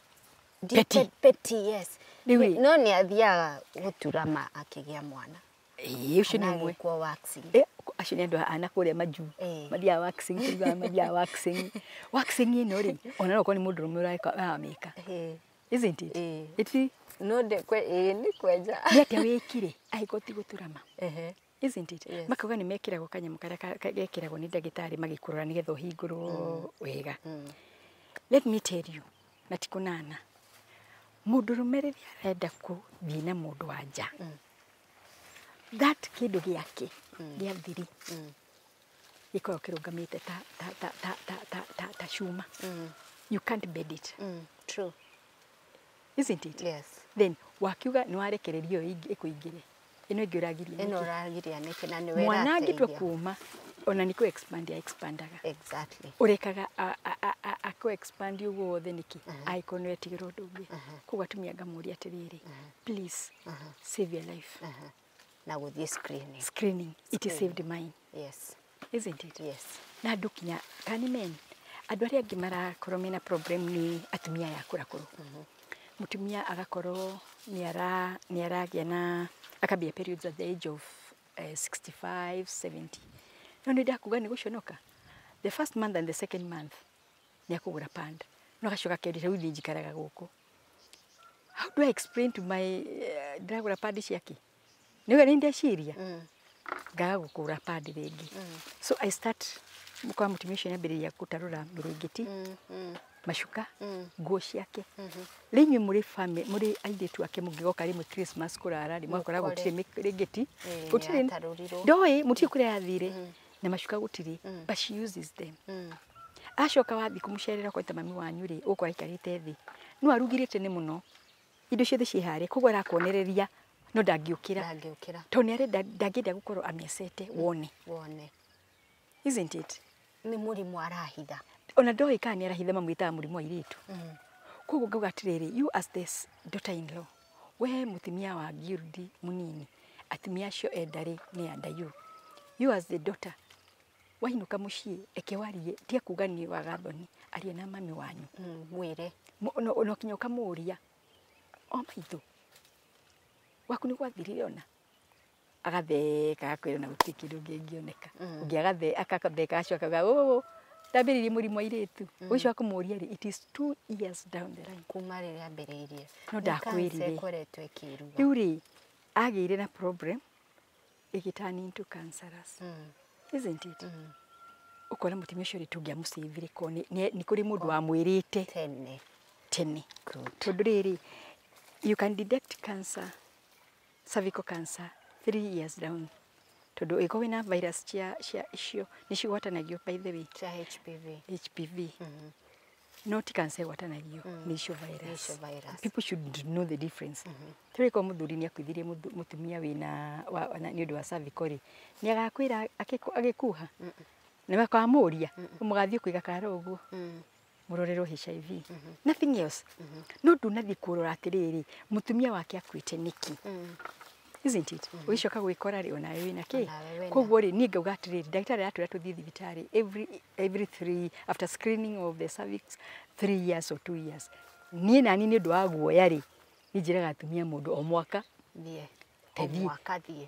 Petty. Petty, yes. Rĩu ĩ- No nĩ athiaga gũturama akĩgĩa mwana. Ĩĩ, ũcio nĩ Kana ũmwe. agĩkwo waxing. Acio nĩ andũ ana kũrĩa majuu mathiaga waxing, tũiguaga mathiaga waxing. Waxing ĩno rĩ, ona no ũkorwo nĩ mũndũrũme ũreka ũramĩka. Isn't it? Ĩti No ndekwe ĩĩ nĩ kwenja. Nĩ atĩa wĩkire angĩkorwo ti gũturama? Isn't it? Yes. Makauga nĩ mekĩragwo kanyamũ karĩa gekĩragwo nĩ ndagĩtarĩ magĩkũrora nĩgetha ũhingũrwo wega. Let me tell you, na ti kũnana, mũndũrũme rĩrĩa arenda kũthiĩ na mũndũ wa nja, that kĩndũ gĩake gĩa thiri gĩkoragwo kĩrũgamĩte ta cuma. You can't bend it. True. Isn't it? Yes. Then wakiuga nĩ warekereria ĩyo ĩngĩ ĩkũingĩre, ĩno ĩngĩ ũragiria Ĩno nĩkĩ? ũragiria nĩkĩ na nĩwe Mwana angĩtua ĩrateithia? kuma ona nĩ kũ expand ya expandaga. Exactly. Ũrekaga akũ expand ũguo wothe nĩkĩ angĩkorwo nĩ wetigĩra ũndũ ũngĩ? Koguo atumia ngamũria atĩrĩrĩ, please save your life. Na gũthiĩ screening. Screening, it Screening. saved mine. Yes. Isn't it? Yes. Na andũ kinya kani men, andũ arĩa angĩ marakorwo mena problem nĩ atumia aya akũrakũrũ. Mũtumia agakorwo nĩ aragĩa na akambia periods at the age of 65 70, no nĩ ndakuga nĩ gũconoka. The first month and the second month nĩ akũgũra pad, no agacoka akerira, rĩu niĩ njikaraga gũkũ, how do I explain to my ndĩragũra pad ciake? Nĩuga nĩ ndeciria ngaga gũkũra pad rĩngĩ. So I start kwa mũtumia ũcio nĩambĩrĩria gũtarũra mĩrĩngĩti, macuka, nguo ciake. Rĩu inyuĩ mũrĩ mũrĩ airĩtu ake, mũngĩgoka rĩmwe Christmas kũrara rĩ, mwakora Mũkore. gũtirĩ mĩrĩngĩti. Ĩĩ, gũtirĩ. nĩyatarũrirwo. Ndoĩ mũtiĩ kũrĩa yathire na macuka gũtirĩ, but she uses them. Acoka wathiĩ kũmũcerera kweta mami wanyu rĩ, ũgũkora aikarĩte thĩ, no arugire tene mũno, indo ciothe ciĩ harĩa, koguo arakuonereria no ndangĩũkĩra. Ndangĩũkĩra. Tondũ nĩ arenda, ndangĩenda gũkorwo amĩcete wone. Wone. Isn't it? Nĩ mũrimũ arahitha. Ona ndoĩ kana nĩ arahitha, mamwĩtaga mũrimũ wa airĩtu. Koguo ngauga atĩrĩrĩ, you as this daughter in law, we mũtumia wa Gildi mũnini, atumia acio enda rĩ nĩ anda you, you as the daughter wainũka mũciĩ, eke warie, tiga kuga nĩ waga thoni, aria na mami wanyu. Mwĩre. No kinya ũkamũria, o maitũ waku nĩ gwathirire, ona Agatheka agakwĩra na gũtirĩ kĩndũ kĩngĩoneka. Ũngĩ agatheka agacoka akauga oh ndambĩrĩirie mũrimũ wa airĩtu. Ũcio akũmũria rĩ, it is 2 years down the line. Kuma rĩrĩa ambĩrĩirie. No ndakwĩrire. Ĩkoretwo ĩkĩruga. Rĩu rĩ, agĩire na problem ĩgĩturn into cancerous. Isn't it? Ũkona mũtumia ũcio rĩ tũngĩamũcĩvire ko nĩ kũrĩ mũndũ wamwĩrĩte tene. Tene. Tondũ rĩrĩ, you can detect cancer, cervical cancer 3 years down. Tondũ ĩkorwo wĩna virus cia icio nĩ cigwatanagio by the way. Cia HPV. HPV. No ti cancer ĩgwatanagio, nĩ icio virus. Nĩ icio virus. People should know the difference. Tũrĩ korwo mũthuri nĩ akuithirie mũtumia wĩna nĩ ũndũ wa cervical rĩ, nĩ agakwĩra agĩkuha. Nĩ makamũria, mũgathiĩ kũiga karo ũguo. Mũrorerwo HIV. Nothing else. No ndũnathiĩ kũrora atĩrĩrĩ, mũtumia wake akuĩte nĩkĩ? Isn't it? Ũgĩcoka gwĩkora rĩ onawe wĩna kĩ? Koguo rĩ niĩ ngauga atĩrĩrĩ, ndagĩtarĩ aratwĩra tũthiĩ thibitarĩ every 3 after screening of the cervix 3 years or 2 years. Niĩ nani nĩ ũndũ wa guoya rĩ, niĩ njĩraga atumia mũndũ o mwaka thiĩ. O mwaka thiĩ.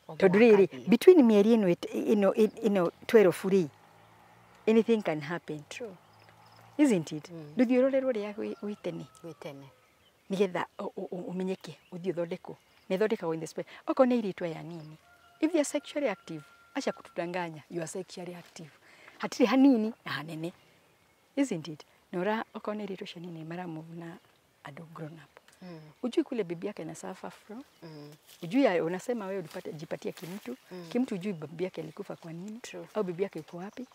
Tondũ rĩrĩ between mĩeri ĩno ĩno 12 rĩ, anything can happen. True. Isn't it? Ndũthiĩ ũrorerwo rĩrĩa gwĩ tene. Gwĩ tene. Nĩgetha ũmenyeke, ũthiĩ ũthondekwo. Nĩthondekagwo in the space. Okorwo nĩ airĩtu aya nini, if they are sexually active, acha kutudanganya, you are sexually active. Hatirĩ hanini na hanene. Isn't it? Na ũra okorwo nĩ airĩtu acio nini maramove na andũ grown up. Ujui kule bibi yake ana suffer from. Ujui unasema wewe ulipata jipatia kimtu. Kimtu ujui bibi yake alikufa kwa nini. True. Au bibi yake yuko wapi.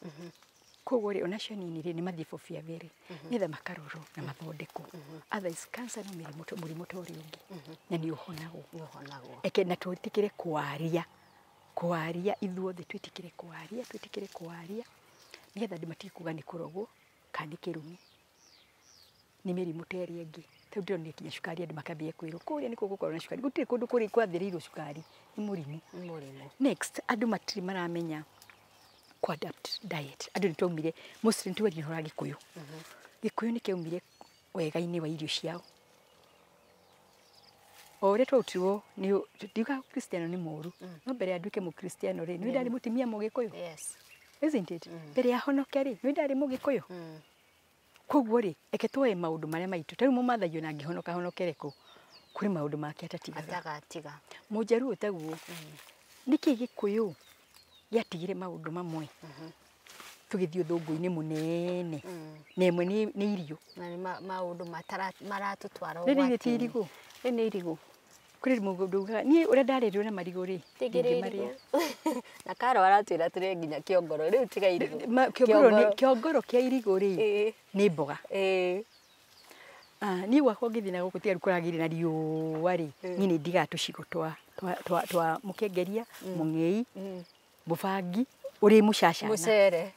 Koguo rĩ onacio nini rĩ nĩ mathiĩ for fear very nĩgetha makarorwo na mathondekwo. Otherwise cancer no mũrimũ ta ũrĩa ũngĩ na nĩ ũhonagwo. Eke na twĩtĩkĩre kwaria, kwaria ithuothe twĩtĩkĩre kwaria, twĩtĩkĩre kwaria nĩgetha andũ matige kuga nĩ kũrogwo kana nĩ kĩrumi. Nĩ mĩrimũ ta ĩrĩa ĩngĩ. Tarĩu ndĩronire nginya cukari andũ makambia kwĩrwo kũrĩa nĩkuo gũkoragwo na cukari. Gũtirĩ kũndũ kũrĩ kwathĩrĩirwo cukari, nĩ mũrimũ. Next, andũ matirĩ maramenya adapt diet. Andũ nĩ twaumire mostly nĩ twaria ũhoro wa Gĩkũyũ. Gĩkũyũ nĩ kĩaumire wega-inĩ wa irio ciao. O ũrĩa twautirwo nĩ ndiugaga Kristiano nĩ mũũru, no mbere ya nduĩke mũkristiano rĩ, nĩ ndarĩ mũtumia mũgĩkũyũ. Yes. Isn't it? Mbere ya honoke rĩ, nĩ ndarĩ mũgĩkũyũ. Koguo rĩ, reke tuoe maũndũ marĩa maitũ. Ta rĩu mũmathai ona angĩhonoka honokere kũ, kũrĩ maũndũ make atatigaga. Atagatiga. Mũnjaruo taguo. Nĩkĩ Gĩkũyũ gĩatigire maũndũ mamwe tũgĩthiĩ ũthũngũ-inĩ mũnene na ĩmwe nĩ irio na nĩ maũndũ maratũtwara ũgwati-inĩ. Rĩrĩ ti irigũ? Rĩrĩ nĩ irigũ. Kũrĩ mũndũ ugaga niĩ ũrĩa ndarĩrwo na marigũ rĩ, ndingĩmarĩa. Na Karo aratwĩra tũrĩe nginya kĩongoro, rĩu tiga irigũ. Kĩongoro kĩa irigũ rĩ nĩ mboga. Niĩ gwakwa ngĩthiĩ na gũkũ tiga rĩu kũragĩire na riũa rĩ, niĩ nĩ ndigaga tũcigo twa mũkengeria, mũng'ei, mũbangi ũrĩ mũcacana. Mũcere.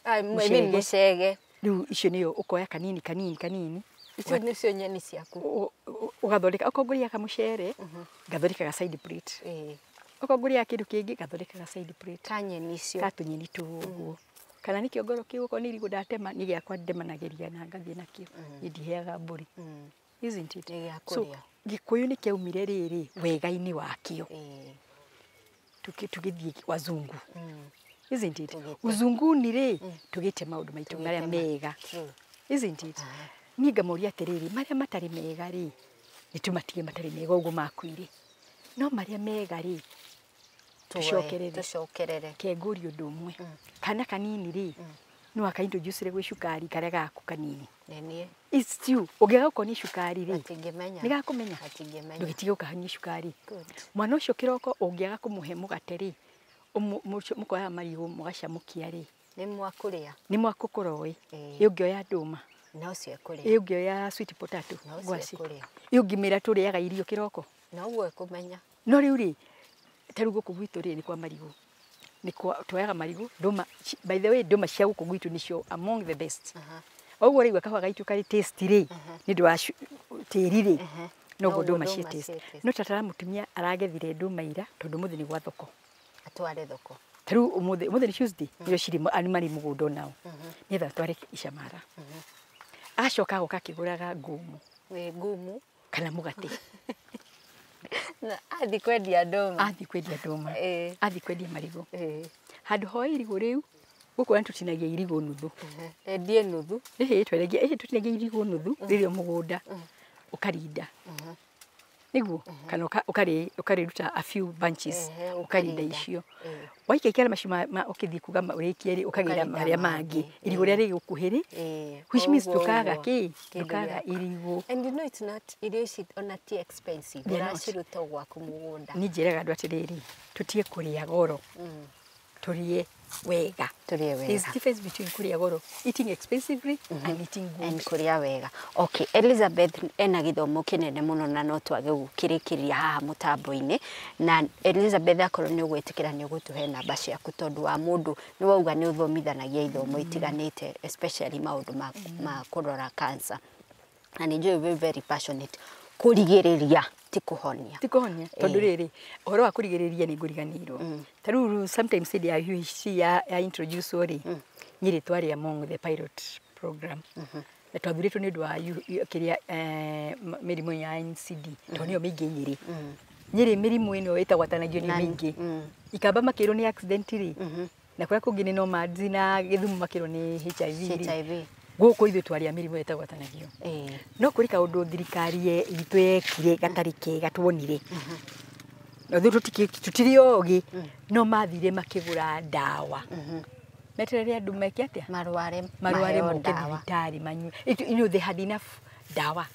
Mũcege. Rĩu icio nĩyo ũkoya kanini kanini kanini. Icio nĩcio nyeni ciaku. Ũgathondeka okorwo ngũrĩaga mũcere, ngathondekaga side plate. Okorwo ngũrĩaga kĩndũ kĩngĩ, ngathondekaga side plate. Ka nyeni icio. Ka tũnyeni tũu ũguo. Kana nĩ kĩongoro kĩu okorwo nĩ irigũ ndatema, nĩ gĩakwa ndemanagĩria na ngathiĩ nakĩo. Niĩ ndiheaga mbũri. Isn't it? So Gĩkũyũ nĩ kĩaumire rĩrĩ wega-inĩ wakĩo. Tũgĩthiĩ wazungu. Isn't it? Uzunguni rĩ tũgĩte maũndũ maitũ marĩa mega. Isn't it? Niĩ ngamũria atĩrĩrĩ, marĩa matarĩ mega rĩ, nĩ tũmatige matarĩ mega ũguo makuire. No marĩa mega rĩ, tũcokerere. Kengũria ũndũ ũmwe. Kana kanini rĩ, no aka introduce gwĩ cukari karĩa gaku kanini. It's stew. Ũngĩaga gũkonia cukari rĩ, Gatingĩmenya. Nĩ gakũmenya. Gatingĩmenya. Ndũgĩtige gũkahania cukari. Mwana ũcio kĩroko ũngĩaga kũmũhe mũgate rĩ, mũkoya marigũ mũgacamũkia rĩ. Nĩ mwakũrĩa. Nĩ mwakũkũra ũĩ. Ĩ ũngĩoya ndũma. No ũcio ekũrĩa. Ĩ ũngĩoya sweet potato. No ũcio ekũrĩa. Ĩ ũngĩmĩra tũrĩaga irio kĩroko. No ũguo ekũmenya. No rĩu rĩ, ta rĩu gũkũ gwitũ rĩ nĩ kwa marigũ. Nĩ kwa tuoyaga marigũ, ndũma, by the way ndũma cia gũkũ gwitũ nĩcio among the best. Ũguo rĩu kahũa gaitũ karĩ taste rĩ, nĩ ũndũ wa tĩri rĩ, noguo ndũma ciĩ taste. No tata mũtumia aragethire ndũma ira tondũ ũmũthĩ nĩ gwa thoko. Atware thoko. Ta rĩu ũmũthĩ nĩ Tuesday, nĩrĩo cirĩ marĩ mũgũnda onao. Nĩgetha atware Icamara. Acoka agoka akĩgũraga ngumu. Ngumu. Kana mũgate. Na athi kwendia ndũma. Athi kwendia ndũma. Athi kwendia marigũ. Handũ hoe irigũ rĩu gũkũ na tũtinagia irigũ nuthu. Endie nuthu. Ĩhĩ twendagia ĩhĩ tũtinagia irigũ nuthu rĩrĩa mũgũnda ũkarinda. Nĩguo kana ũkarĩruta a few bunches ũkarinda icio. Waikaikara macio ma ũkĩthiĩ kuga ũrĩkie rĩ ũkagĩra marĩa mangĩ irigũ rĩrĩa rĩ gũkuhĩ rĩ, which means ndũkaga kĩ, ndũkaga irigũ. And you know it's not, irio ici ona ti expensive, ũraciruta o gwaku mũgũnda. Niĩ njĩraga andũ atĩrĩrĩ, tũtige kũrĩa goro, tũrĩe wega. Tũrĩe wega. There's difference between kũrĩa goro, eating expensively and eating good. And kũrĩa wega. Okay, Elizabeth ena gĩthomo kĩnene mũno na no twage gũkĩrĩkĩria haha mũtambo-inĩ. Na Elizabeth akorwo nĩ ũgwĩtĩkĩra nĩ ũgũtũhe namba ciaku tondũ wa mũndũ nĩ wauga nĩ ũthomithanagia ithomo itiganĩte especially maũndũ ma kũrora cancer. Na nĩ njũĩ wĩ very passionate kũrigĩrĩria ti kũhonia. Ti kũhonia tondũ rĩrĩ ũhoro wa kũrigĩrĩria nĩ ngũriganĩirwo. Ta rĩu sometimes hĩndĩ ya UHC ya introduce rĩ, Nyĩrĩ twarĩ among the pilot program. Na twathurĩtwo nĩ ũndũ wa kĩrĩa mĩrimũ ya NCD tondũ nĩyo mĩingĩ Nyĩrĩ. Nyĩrĩ mĩrimũ ĩno ĩtagwatanagio nĩ mĩingĩ. Ikamba makĩrwo nĩ accident rĩ, na kũrĩa kũngĩ nĩ nomads na Gĩthumo makĩrwo nĩ HIV rĩ. Gũkũ ithuĩ twarĩ a mĩrimũ ĩtagwatanagio. No kũrĩ kaũndũ thirikari itũ yekire gatarĩ kega tuonire. Na ithuĩ tũtirĩ ogĩ, no mathire makĩgũra ndawa. Meterere andũ meke atĩa? Marware moke thibitarĩ manyue. You know they had enough ndawa.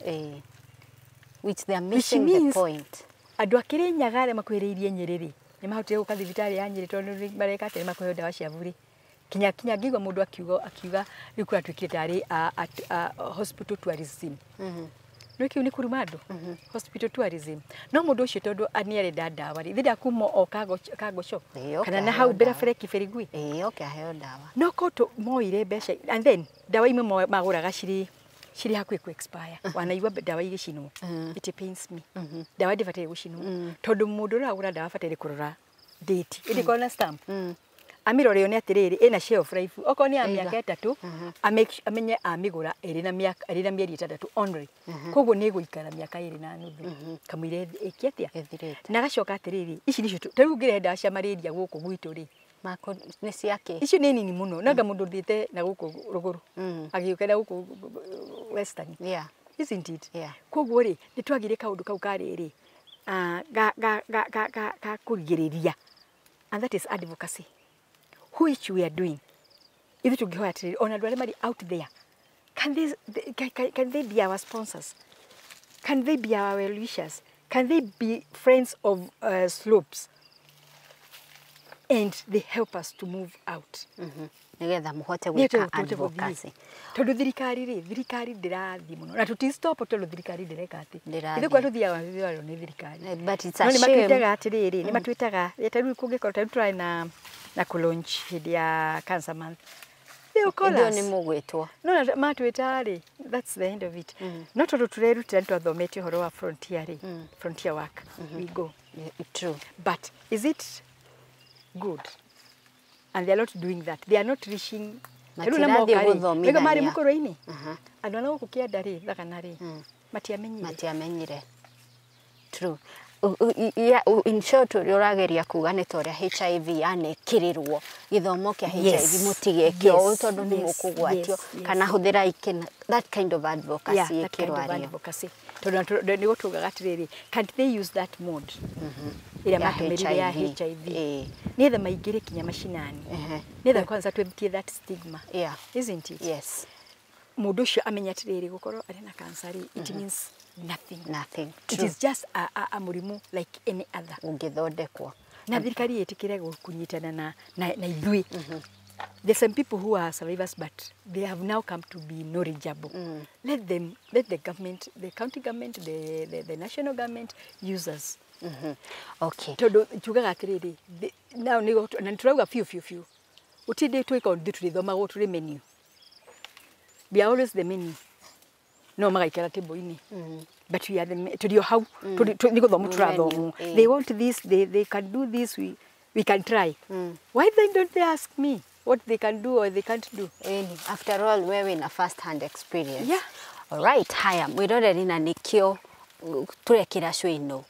Which they are missing the point. Andũ a Kĩrĩnyaga arĩa makuhĩrĩirie Nyĩrĩ rĩ, nĩ mahotire gũka thibitarĩ ya Nyĩrĩ tondũ mareka atĩa, nĩ makũheo ndawa cia burĩ. Kinya kinya ngĩigua mũndũ akiuga rĩu kũratuĩkire tarĩ hospital tourism. No kĩu nĩ kũruma andũ, hospital tourism. No mũndũ ũcio tondũ nĩ arenda ndawa rĩ, thĩnda kuma o Kagoco kana na hau mbere Bereki Birigui. Oke aheo ndawa. No koto moire mbeca and then ndawa imwe magũraga cirĩ hakuhĩ ku expire. Wanaigua ndawa igĩcinwo. It pains me. Ndawa ndĩbataire gũcinwo tondũ mũndũ ũragũra ndawa abataire kũrora date. Ĩndĩ korwo na stamp. Amĩrore yone atĩrĩrĩ ĩna shelf life okorwo nĩ ya mĩaka 3 amenye amĩgũra ĩrĩ na mĩaka ĩrĩ na mĩeri 6 only. Koguo nĩ ĩgũikara mĩaka 2.5 kamũira ĩke atĩa. Na agacoka atĩrĩrĩ ici nicio ta rĩu ngĩrehe ndawa cia malaria gũkũ gwitũ rĩ, nĩ ciake icio nĩ nini mũno. Nanga mũndũ ũthiĩte na gũkũ rũgũrũ agĩũka na gũkũ western. Isn't it? Koguo rĩ nĩ twagire kaũndũ kau karĩrĩ ga kũrigĩrĩria, and that is advocacy, which we are doing. Ithuĩ tũngĩhoya atĩrĩrĩ ona andũ arĩa marĩ out there, can they be our sponsors? Can they be our well wishers? Can they be friends of slopes? And they help us to move out. Nĩgetha mũhote gwĩka advocacy. Tondũ thirikari rĩ, thirikari ndĩrathiĩ mũno. Na tũti stop tondũ thirikari ndĩreka atĩ. Ithuĩ kwa tũthiaga nĩ thirikari. But it's a shame. No nĩ matwĩtaga atĩrĩrĩ, nĩ matwĩtaga ta rĩu kũngĩkorwo ta rĩu tũrarĩ na kũ launch hĩndĩ ya Cancer Month. They will call us. Nĩ mũgwĩtwo. No na matwĩta rĩ, that's the end of it. No tondũ tũrerutĩra nĩ twathomete ũhoro wa frontier rĩ, frontier work, we go. True. But is it good? And they are not doing that. They are not reaching. Matirathiĩ gũthomithania. Marĩ mũkũrũ-inĩ. Andũ a gũkũ kĩanda rĩ, Thagana rĩ, matiamenyire. Matiamenyire. True. Yeah, in short ũrĩa ũrageria kuga nĩ ta ũrĩa HIV yanekĩrĩrwo gĩthomo kĩa HIV mũtigeke ũũ tondũ nĩ mũkũgwatio kana hũthĩra that kind of advocacy ĩkĩrwo ario. Tondũ nĩ gũtũgaga atĩrĩrĩ, can't they use that mode ĩrĩa matũmĩrire ya HIV nĩgetha maingĩre kinya macinani, nĩgetha kwanza twĩtie that stigma. Isn't it? Yes. Mũndũ ũcio amenye atĩrĩrĩ gũkorwo arĩ na cancer rĩ, it means nothing. Nothing. It is just a mũrimũ like any other. Ũngĩthondekwo. Na thirikari ĩtĩkĩre kũnyitana na ithuĩ. There's some people who are survivors, but they have now come to be knowledgeable. Let them, let the government, the county government, the national government use us. Okay. Tondũ tugaga atĩrĩrĩ, now nĩ tũrauga few few few. Gũtirĩ twĩka ũndũ tũrĩthomagwo tũrĩ menu. We are always the menu. No magaikara table-inĩ. But we are the tũrĩ o hau, nĩ gũthoma tũrathomwo. They want this, they can do this, we can try. Why then don't they ask me what they can do or they can't do? After all, we're in a first-hand experience. Yeah. All right, haya, mwĩroreri na nĩkĩo tũrekĩra show ĩno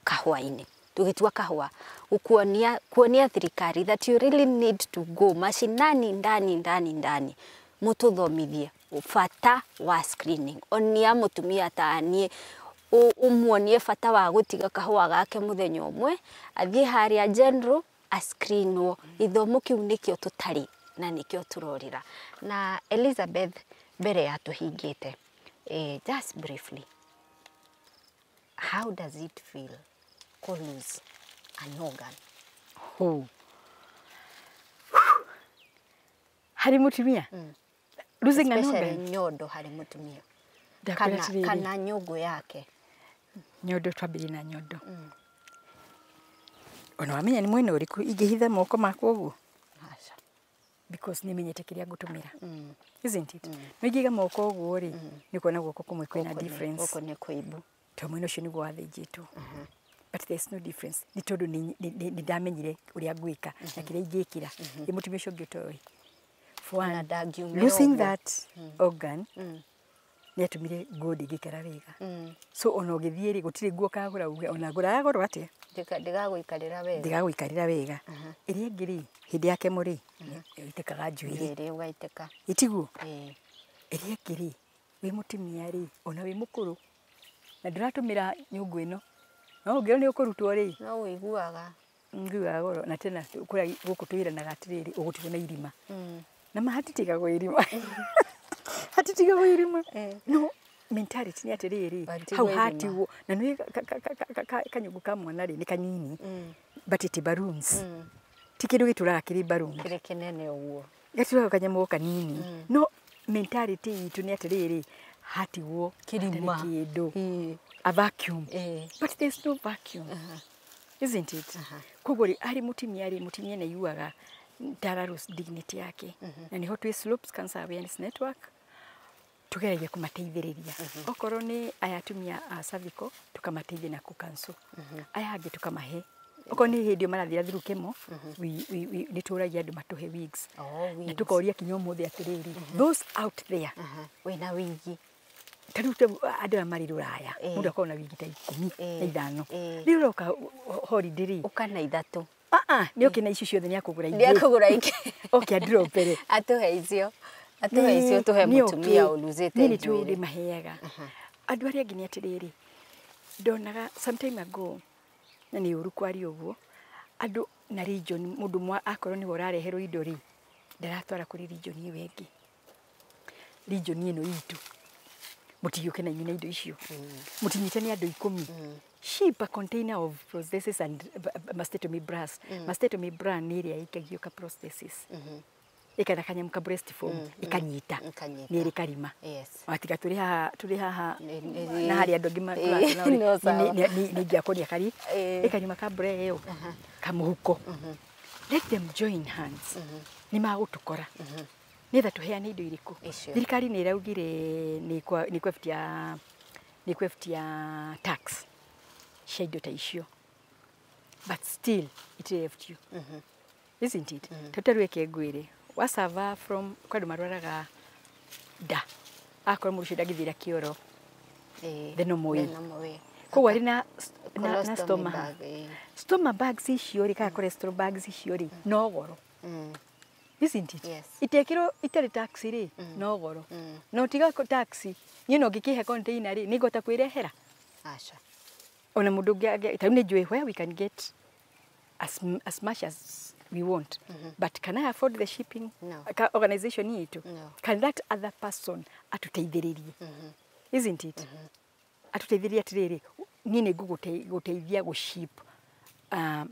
Kahũa-inĩ, tũgĩtua kahũa gũkuonia kuonia thirikari that you really need to go mashinani, ndani ndani ndani, mũtũthomithie bata wa screening. Onia mũtumia ta niĩ, ũmuonie bata wa gũtiga kahũa gake mũthenya ũmwe, athiĩ harĩa general ascreenwo. Gĩthomo kĩu nĩkĩo tũtarĩ na nĩkĩo tũrorĩra. Na Elizabeth, mbere ya tũhingĩte, just briefly, how does it feel to lose an organ? Ho. Harĩ mũtumia, losing an Especially organ? Nyondo harĩ mũtumia. Ndakwĩra kana, atĩrĩrĩ, kana nyũngũ yake. Nyondo, twambĩrĩrie na nyondo. Ona wamenya nĩ mwena ũrĩkũ ingĩhitha moko makwa ũguo? Aca. Because nĩ menyete kĩrĩa ngũtũmĩra, isn't it? No ingĩiga moko ũguo rĩ, nĩ kuona guoko kũmwe kwĩna difference. Gũkũ nĩ kũimbu. Tondũ mwena ũcio nĩguo wathĩnjĩtwo, but there's no difference, nĩ tondũ nĩ ndamenyire ũrĩa ngwĩka na kĩrĩa ingĩkĩra. Ĩ mũtumia ũcio ũngĩ ũtoĩ? For Ona one, ndangiumĩra losing ũguo. that organ nĩ atũmire nguo ndingĩikara wega. So ona ũgĩthiĩ rĩ, gũtirĩ nguo kagũra uge ona ngũraga goro atĩa, Ndĩgagũikarĩra wega. Ndĩgagũikarĩra wega. Ĩrĩa ĩngĩ rĩ, hĩndĩ ya kemo rĩ, ĩitĩkaga njuĩrĩ. Njuĩrĩ ũgaitĩka. Ĩtiguo? Ĩĩ. Ĩrĩa ĩngĩ rĩ, wĩ mũtumia rĩ, ona wĩ mũkũrũ na ndũratũmĩra nyũngũ ĩno, no ũngĩrwo nĩ ũkũrutwo rĩ, No ũiguaga. Nguaga goro. Na tena kũrĩa gũkũ twĩranaga atĩrĩrĩ, ũgũtigwo na irima. Na ma hatitigagwo irima, hatitigagwo irima. No mentality nĩ atĩrĩrĩ, Hatigwo hau irima. hatigwo na nĩ kanyũngũ ka mwana rĩ, nĩ kanini, but it balloons. Ti kĩndũ gĩtũraga kĩrĩ balloon. Kĩrĩ kĩnene ũguo. Gatũraga kanyamũ o kanini, no mentality itũ nĩ atĩrĩrĩ, hatigwo Kĩrima. hatarĩ kĩndũ, Ĩĩ. a vacuum. Ĩĩ. But there's no vacuum, isn't it? Koguo rĩ, arĩ mũtumia rĩ, mũtumia nĩ aiguaga tara lose dignity yake. Na nĩho twĩ Slopes Cancer Awareness Network tũgeragia kũmateithĩrĩria. Okorwo nĩ aya atumia a cervical, tũkamateithia na kũ-counsel. Aya angĩ tũkamahe, okorwo nĩ hĩndĩ ĩyo marathira through chemo, nĩ tũragia andũ matũhe wigs. Oh, Na wigs. tũkoria kinya ũmũthĩ atĩrĩrĩ, those out there, Wĩna wigi. Ta rĩu andũ aya marĩ rũraya, mũndũ akoragwo na wigi ta ikũmi na ithano. Rĩu ũroka holiday rĩ, Ũka na ithatũ. Ah ah, nĩ oke na icio ciothe, nĩ akũgũra ingĩ. Nĩ akũgũra ingĩ. Oke andropere. Atũhe icio. Atũhe icio tũhe mũtumia ũluzĩte nĩ njuĩrĩ. Tũrĩmaheaga andũ arĩa angĩ. Nĩ atĩrĩrĩ, ndonaga sometime ago, na nĩ ũru kwaria ũguo, andũ na region, mũndũ mwa akorwo nĩwe ũrareherwo indo rĩ, ndaratwara kũrĩ region ĩyo ĩngĩ, region ĩno itũ mũtigĩũke na inyuĩ na indo icio, mũtinyite nĩ andũ 10. Ship a container of prosthesis and mastectomy bras. Mastectomy bra nĩ ĩrĩa ĩikagio ka prosthesis, ĩkana kanyamũ ka breast foam, ĩkanyita. Ĩkanyita. Nĩ ĩrĩ karima. Watiga tũrĩ haha na harĩa andũ angĩ No sawa. nĩ ingĩakonia kari ĩkanyuma ka bra ĩyo kamũhuko. Let them join hands, nĩ magũtũkora nĩgetha tũheane indo irĩkũ. Icio. Thirikari nĩ ĩraugire nĩ kwebutia tax cia indo ta icio, but still itirĩ, isn't it? Mm. Reke ngwĩre, wasava from kwa andũ marwaraga nda, akorwo mũndũ ũcio ndangĩthira kĩoro, the normal way. The normal way. Koguo arĩ na Colostomy stoma bag, ĩĩ. Stoma bags icio rĩ, kana cholesterol bags icio rĩ, no goro, isn't it? Yes. Itekĩrwo itarĩ tax rĩ, no goro. No tiga tax, niĩ no ngĩkĩhe container rĩ, nĩngũhota kwĩrehera. Aca. Ona mũndũ ũngĩ ta rĩu nĩ njũĩ where we can get as much as we want, but can I afford the shipping? No. Ka organization itũ, No. can that other person atũteithĩrĩrie, isn't it? Atũteithĩrĩrie atĩrĩrĩ, niĩ nĩ ngũgũteithia gũship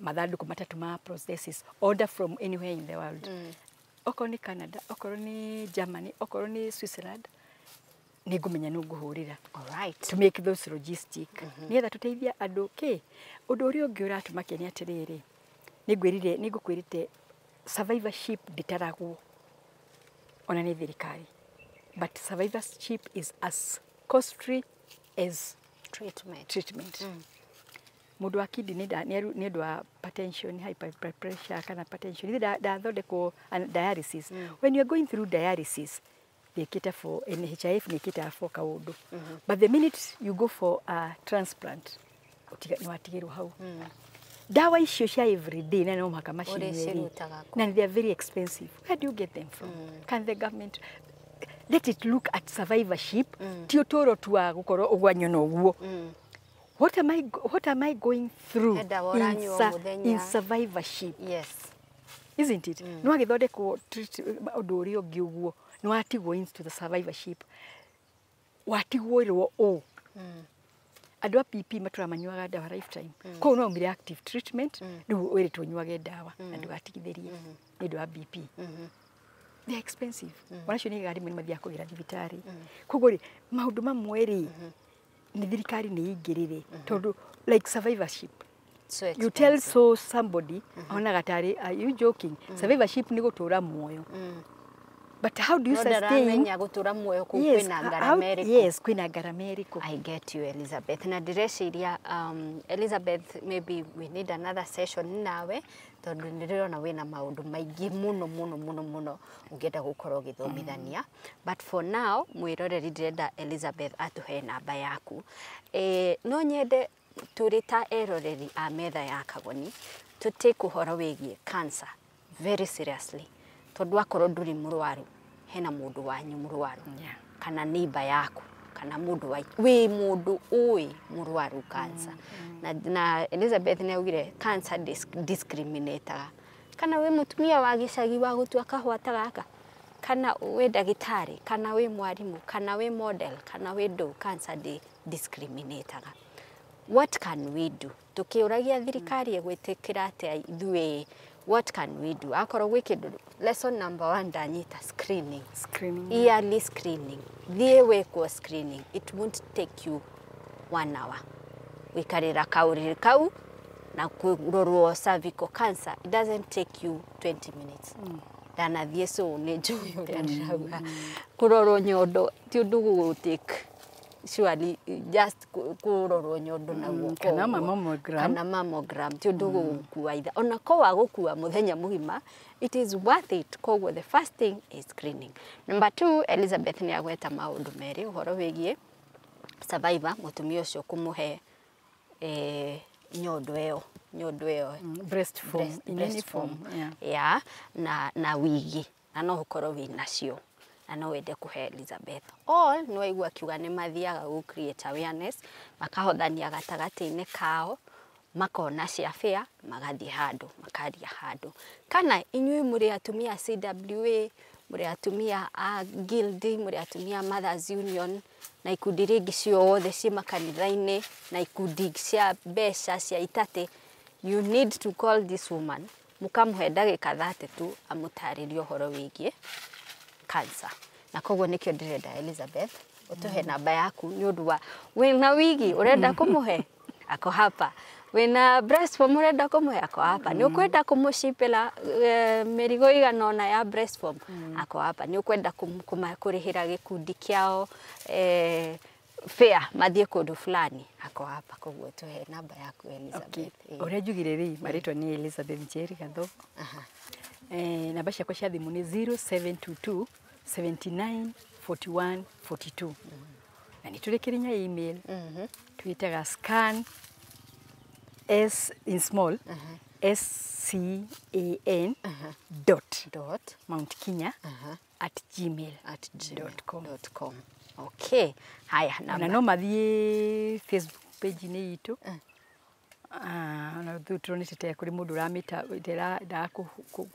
mathandũkũ matatũ ma prosthesis, order from anywhere in the world, okorwo nĩ Canada, okorwo nĩ Germany, okorwo nĩ Switzerland, nĩ ngũmenya nũ ngũhũrĩra All right. to make those logistic, nĩgetha tũteithie andũ kĩ. Ũndũ ũrĩa ũngĩ ũratũmakia nĩ atĩrĩrĩ, nĩ ngwĩrire, nĩ ngũkwĩrĩte, survivorship ndĩtaragwo ona nĩ thirikari, but survivorship is as costly as treatment. Treatment. Mũndũ wa kidney nĩ ũndũ wa hypertension, high blood pressure kana hypertension, ithe ndathondekwo dialysis. When you are going through dialysis, nĩkĩte for NHIF, nĩkĩte for kaũndũ, but the minute you go for a transplant, Nĩ watigĩrwo hau. Ndawa icio cia everyday na no mũhaka macinyue, na they are very expensive. Where do you get them from? Can the government let it look at survivorship? Ti ũtũũro tu wa gũkorwo ũgwanyona ũguo. What am I going through in survivorship? Yes. Isn't it? No agĩthondekwo ũndũ ũrĩa ũngĩ ũguo, nĩ watigwo into the survivorship, watigwo ĩrwo ũ andũ a PP matũra manyuaga ndawa lifetime. Koguo no umire active treatment, rĩu wĩrĩtwo ũnyuage ndawa na ndũgatigithĩrie nĩ ũndũ wa BP. They are expensive. Onacio nĩ rĩmwe nĩ mathiaga kũgĩra thibitarĩ. Koguo rĩ, maũndũ mamwe rĩ, nĩ thirikari nĩ ĩingĩrĩre, tondũ like survivorship, so you tell so somebody onaga tarĩ, "Are you joking?" Survivorship nĩ gũtũra muoyo, but how do you no sustain ndaramenya gũtũra muoyo kũu kwĩna ngarama ĩrĩkũ. Yes, kwĩna ngarama ĩrĩkũ. I get you, Elizabeth. Na ndĩreciria, Elizabeth, maybe we need another session nawe, tondũ ndĩrona wĩna maũndũ maingĩ mũno mũno mũno mũno ũngĩenda gũkorwo ũgĩthomithania. But for now, mwĩroreri, ndĩrenda Elizabeth atũhe namba yaku. No nyende tũrĩ ta eroreri a Metha ya Kagoni tũ take ũhoro wĩgiĩ cancer very seriously, tondũ akorwo ndũrĩ mũrwaru, hena mũndũ wanyu mũrwaru kana neighbor yaku kana mũndũ wa wĩ mũndũ ũĩ mũrwaru cancer. Na Elizabeth nĩ augire cancer discriminataga, kana wĩ mũtumia wa gĩcagi wa gũtua kahũa ta gaka, kana wĩ ndagĩtarĩ, kana wĩ mwarimũ, kana wĩ model, kana wĩ ndũ, cancer discriminataga. What can we do? Tukiũragia thirikari ĩgwĩtĩkĩra atĩa ithuĩ, what can we do? Akorwo gwĩ kĩndũ, lesson number one ndanyita, screening. Screening. Yearly screening, thiĩ wĩkwo screening. It won't take you one hour wikarĩra kaũrĩrĩ kau na kũrorwo cervical cancer. It doesn't take you 20 minutes. Ndanathiĩ, so nĩ njũĩ ũrĩa ndĩrauga. Kũrorwo nyondo ti ũndũ gũgũtake, surely just kũrorwo nyondo na guoko Kana ũguo. Mammogram. Kana mammogram ti ũndũ gũgũkua itha ona ko wa gũkua mũthenya mũgima. It is worth it. Koguo the first thing is screening. Number two, Elizabeth nĩ agweta maũndũ merĩ, ũhoro wĩgiĩ survivor, mũtumia ũcio kũmũhe nyondo ĩyo Breast foam in any breast form. Foam. Yeah. Yeah, na wigi na no ũkorwo wĩ nacio na no wende kũhe Elizabeth all, nĩ waigua akiuga nĩ mathiaga gũ create awareness, makahothania gatagatĩ-inĩ kao, makona cia fair, magathiĩ handũ makaria handũ, kana inyuĩ mũrĩ atumia a CWA, mũrĩ atumia a guild, mũrĩ atumia a Mothers Union na ikundi rĩngĩ ciothe ciĩ makanitha-inĩ na ikundi cia mbeca cia itatĩ, you need to call this woman, mũkamũhe ndagĩka 30 tu amũtarĩrie ũhoro wĩgiĩ cancer. Na koguo nĩkĩo ndĩrenda Elizabeth ũtũhe namba yaku, nĩ ũndũ wa wĩna wigi ũrenda kũmũhe, ako hapa, wĩna breast foam ũrenda kũmũhe, ako hapa, nĩ ũkwenda kũmũcipĩra mĩrigo igana ũna ya breast foam, ako hapa, nĩ ũkwenda kũrĩhĩra gĩkundi kĩao fair mathiĩ kũndũ fulani, ako hapa. Koguo tũhe namba yaku, Elizabeth. Okay. Ũrĩa njugire rĩ, marĩtwa nĩ Elizabeth Njeri Gathogo. Namba ciakwa cia thimũ nĩ 0722 79 41 42, na nĩ tũrĩ kĩrinya email twĩtaga scan, s in small, s c a n dot dot Mount Kenya at gmail at gmail dot com. Dot com. Okay, haya, ona namba no mathiĩ Facebook page-inĩ itũ. Ah, ona rĩu tũronete ta kũrĩ mũndũ ũramĩta ndaga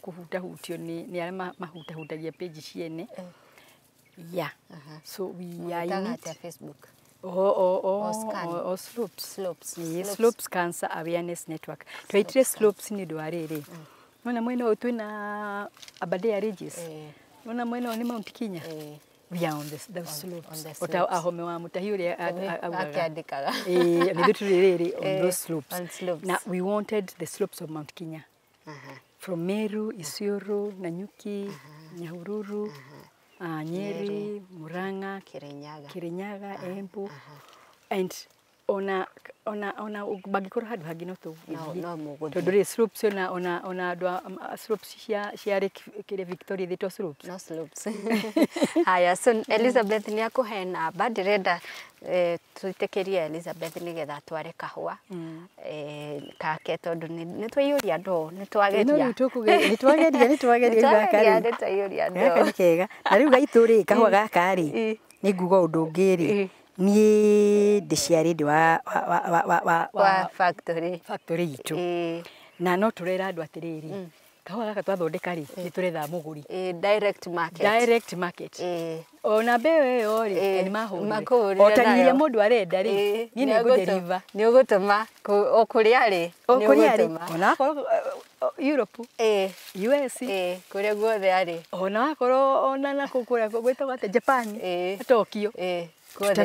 kũhutahutio nĩ arĩa mahutahutagia page ciene. Yeah, so we are in Mwĩtaga it. Atĩa Facebook? O O scan. O Slopes. Slopes. Ĩĩ, Slopes. Slopes Cancer Awareness Network. Twaitire Slopes nĩ ũndũ wa rĩrĩ, nona mwena ũyũ twĩna Aberdare Ranges, nona mwena ũyũ nĩ Mount Kenya. We are on the slopes. On the Ota slopes. ahome wa Mutahi ũrĩa augaga. Akĩandĩkaga. Ĩĩ, nĩ ithuĩ tũrĩ rĩrĩ on those slopes. On slopes. Na we wanted the slopes of Mount Kenya from Meru, Isiolo, Nanyuki, Nyahururu, Nyeri, Murang'a, Kirinyaga. Kirinyaga, Embu, and Ona ona ona bangĩkorwo handũ hangĩ no tũgũthiĩ. No mũgũthiĩ. Tondũ rĩ slopes ona andũ a slopes cia Lake kĩrĩa Victoria ithĩtwo slopes. No slopes. Haya, so Elizabeth nĩ akũhe namba, ndĩrenda twĩtĩkĩrie Elizabeth nĩgetha atware kahũa kake, tondũ nĩ twaiyũria ndoo, nĩ twageria. No rĩu nĩ twageria, nĩ twageria rĩu gaka rĩ. Nĩ twaiyũria ndoo. Gaka nĩ kega. Na rĩu gaitũ rĩ, kahũa gaka rĩ, nĩ nguga ũndũ ũngĩ rĩ, niĩ ndĩciarĩ ndĩ wa factory factory itũ. Na no tũrera andũ atĩrĩrĩ, kahũa gaka twathondeka rĩ, nĩ tũretha mũgũri. Direct market. Direct market. Ona mbeo ĩyo rĩ, nĩ mahũrire. O ta iria mũndũ arenda rĩ, niĩ nĩ ngũdeliver. Nĩ ũgũtũma o kũrĩa arĩ. O kũrĩa arĩ. Ona akorwo Europe. US. Kũrĩa guothe arĩ. Ona akorwo ona na kũu kũrĩa gwĩtagwo atĩa, Japan. Tokyo. Guothe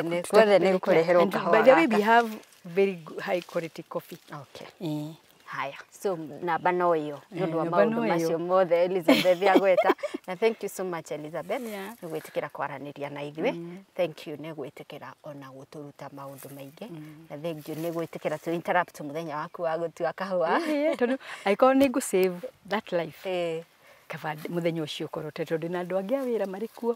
nĩ ũkũreherwo kahũa. By the way, we have very high quality coffee. Okay. Haya, so namba no ĩyo nĩ ũndũ wa maũndũ macio mothe Elizabeth agweta. Na thank you so much Elizabeth nĩ gwĩtĩkĩra kwaranĩria na ithuĩ. Thank you nĩ gwĩtĩkĩra ona gũtũruta maũndũ maingĩ. Na thank you nĩ gwĩtĩkĩra to interrupt mũthenya waku wa gũtua kahũa. Tondũ angĩkorwo nĩ ngũ save that life, kaba mũthenya ũcio ũkorwo tondũ na andũ angĩ a wĩra marĩ kuo,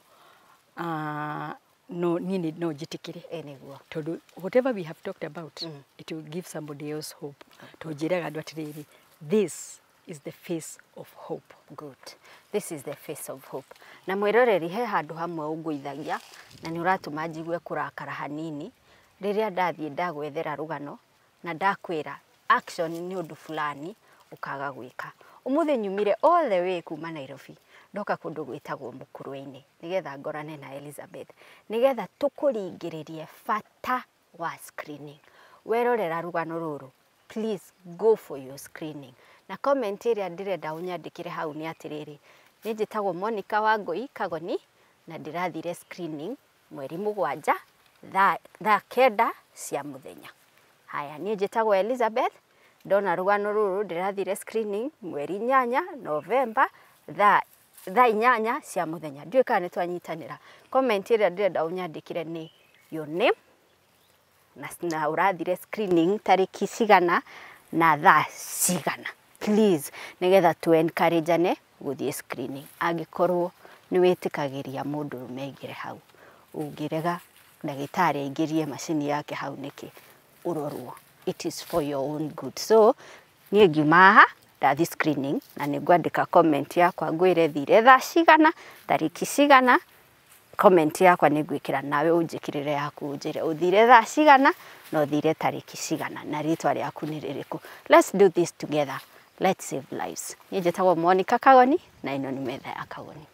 no niĩ no njĩtĩkĩre. Nĩguo. Tondũ whatever we have talked about, it will give somebody else hope. Tondũ njĩraga andũ atĩrĩrĩ, this is the face of hope. Good. This is the face of hope. Na mwĩroreri, he handũ hamwe ũngũithagia na nĩ ũratũma njigue kũrakara hanini rĩrĩa ndathiĩ ndagwethera rũgano na ndakwĩra action nĩ ũndũ fulani ũkaga gwĩka. Ũmũthĩ nyumire all the way kuma Nairobi ndoka kũndũ gwĩtagwo Mũkũrwe-inĩ nĩgetha ngorane na Elizabeth, nĩgetha tũkũringĩrĩrie bata wa screening. Werorera rũgano rũrũ, please go for your screening. Na comment ĩrĩa ndĩrenda ũnyandĩkĩre hau nĩ atĩrĩrĩ, nĩ njĩtagwo Monica Wangũi Kagoni na ndĩrathire screening mweri 7 thaa 9 cia mũthenya. Haya, niĩ njĩtagwo Elizabeth, ndona rũgano rũrũ ndĩrathire screening mweri 8 Novemba thaa 8 cia mũthenya. Ndiũĩ kana nĩ twanyitanĩra. Comment ĩrĩa ndĩrenda ũnyandĩkĩre nĩ your name na ũrathire screening tarĩki cigana na thaa cigana, please, nĩgetha tu encourage-ane gũthiĩ screening. Angĩkorwo nĩ wĩtĩkagĩria mũndũrũme aingĩre hau, ũngĩrega ndagĩtarĩ aingĩrie macini yake hau nĩkĩ, ũrorwo. It is for your own good. So niĩ ngiuma haha ndathi screening na nĩ ngwandĩka comment yakwa ngwĩre thire thaa cigana, tarĩki cigana. Comment yakwa nĩ ngwĩkĩra, nawe ũnjĩkĩrĩre yaku ũnjĩre ũthire thaa cigana na ũthire tarĩki cigana na rĩtwa rĩaku nĩ rĩrĩkũ. Let's do this together. Let's save lives. Niĩ njĩtagwo Monica Kagoni na ĩno nĩ metha ya Kagoni.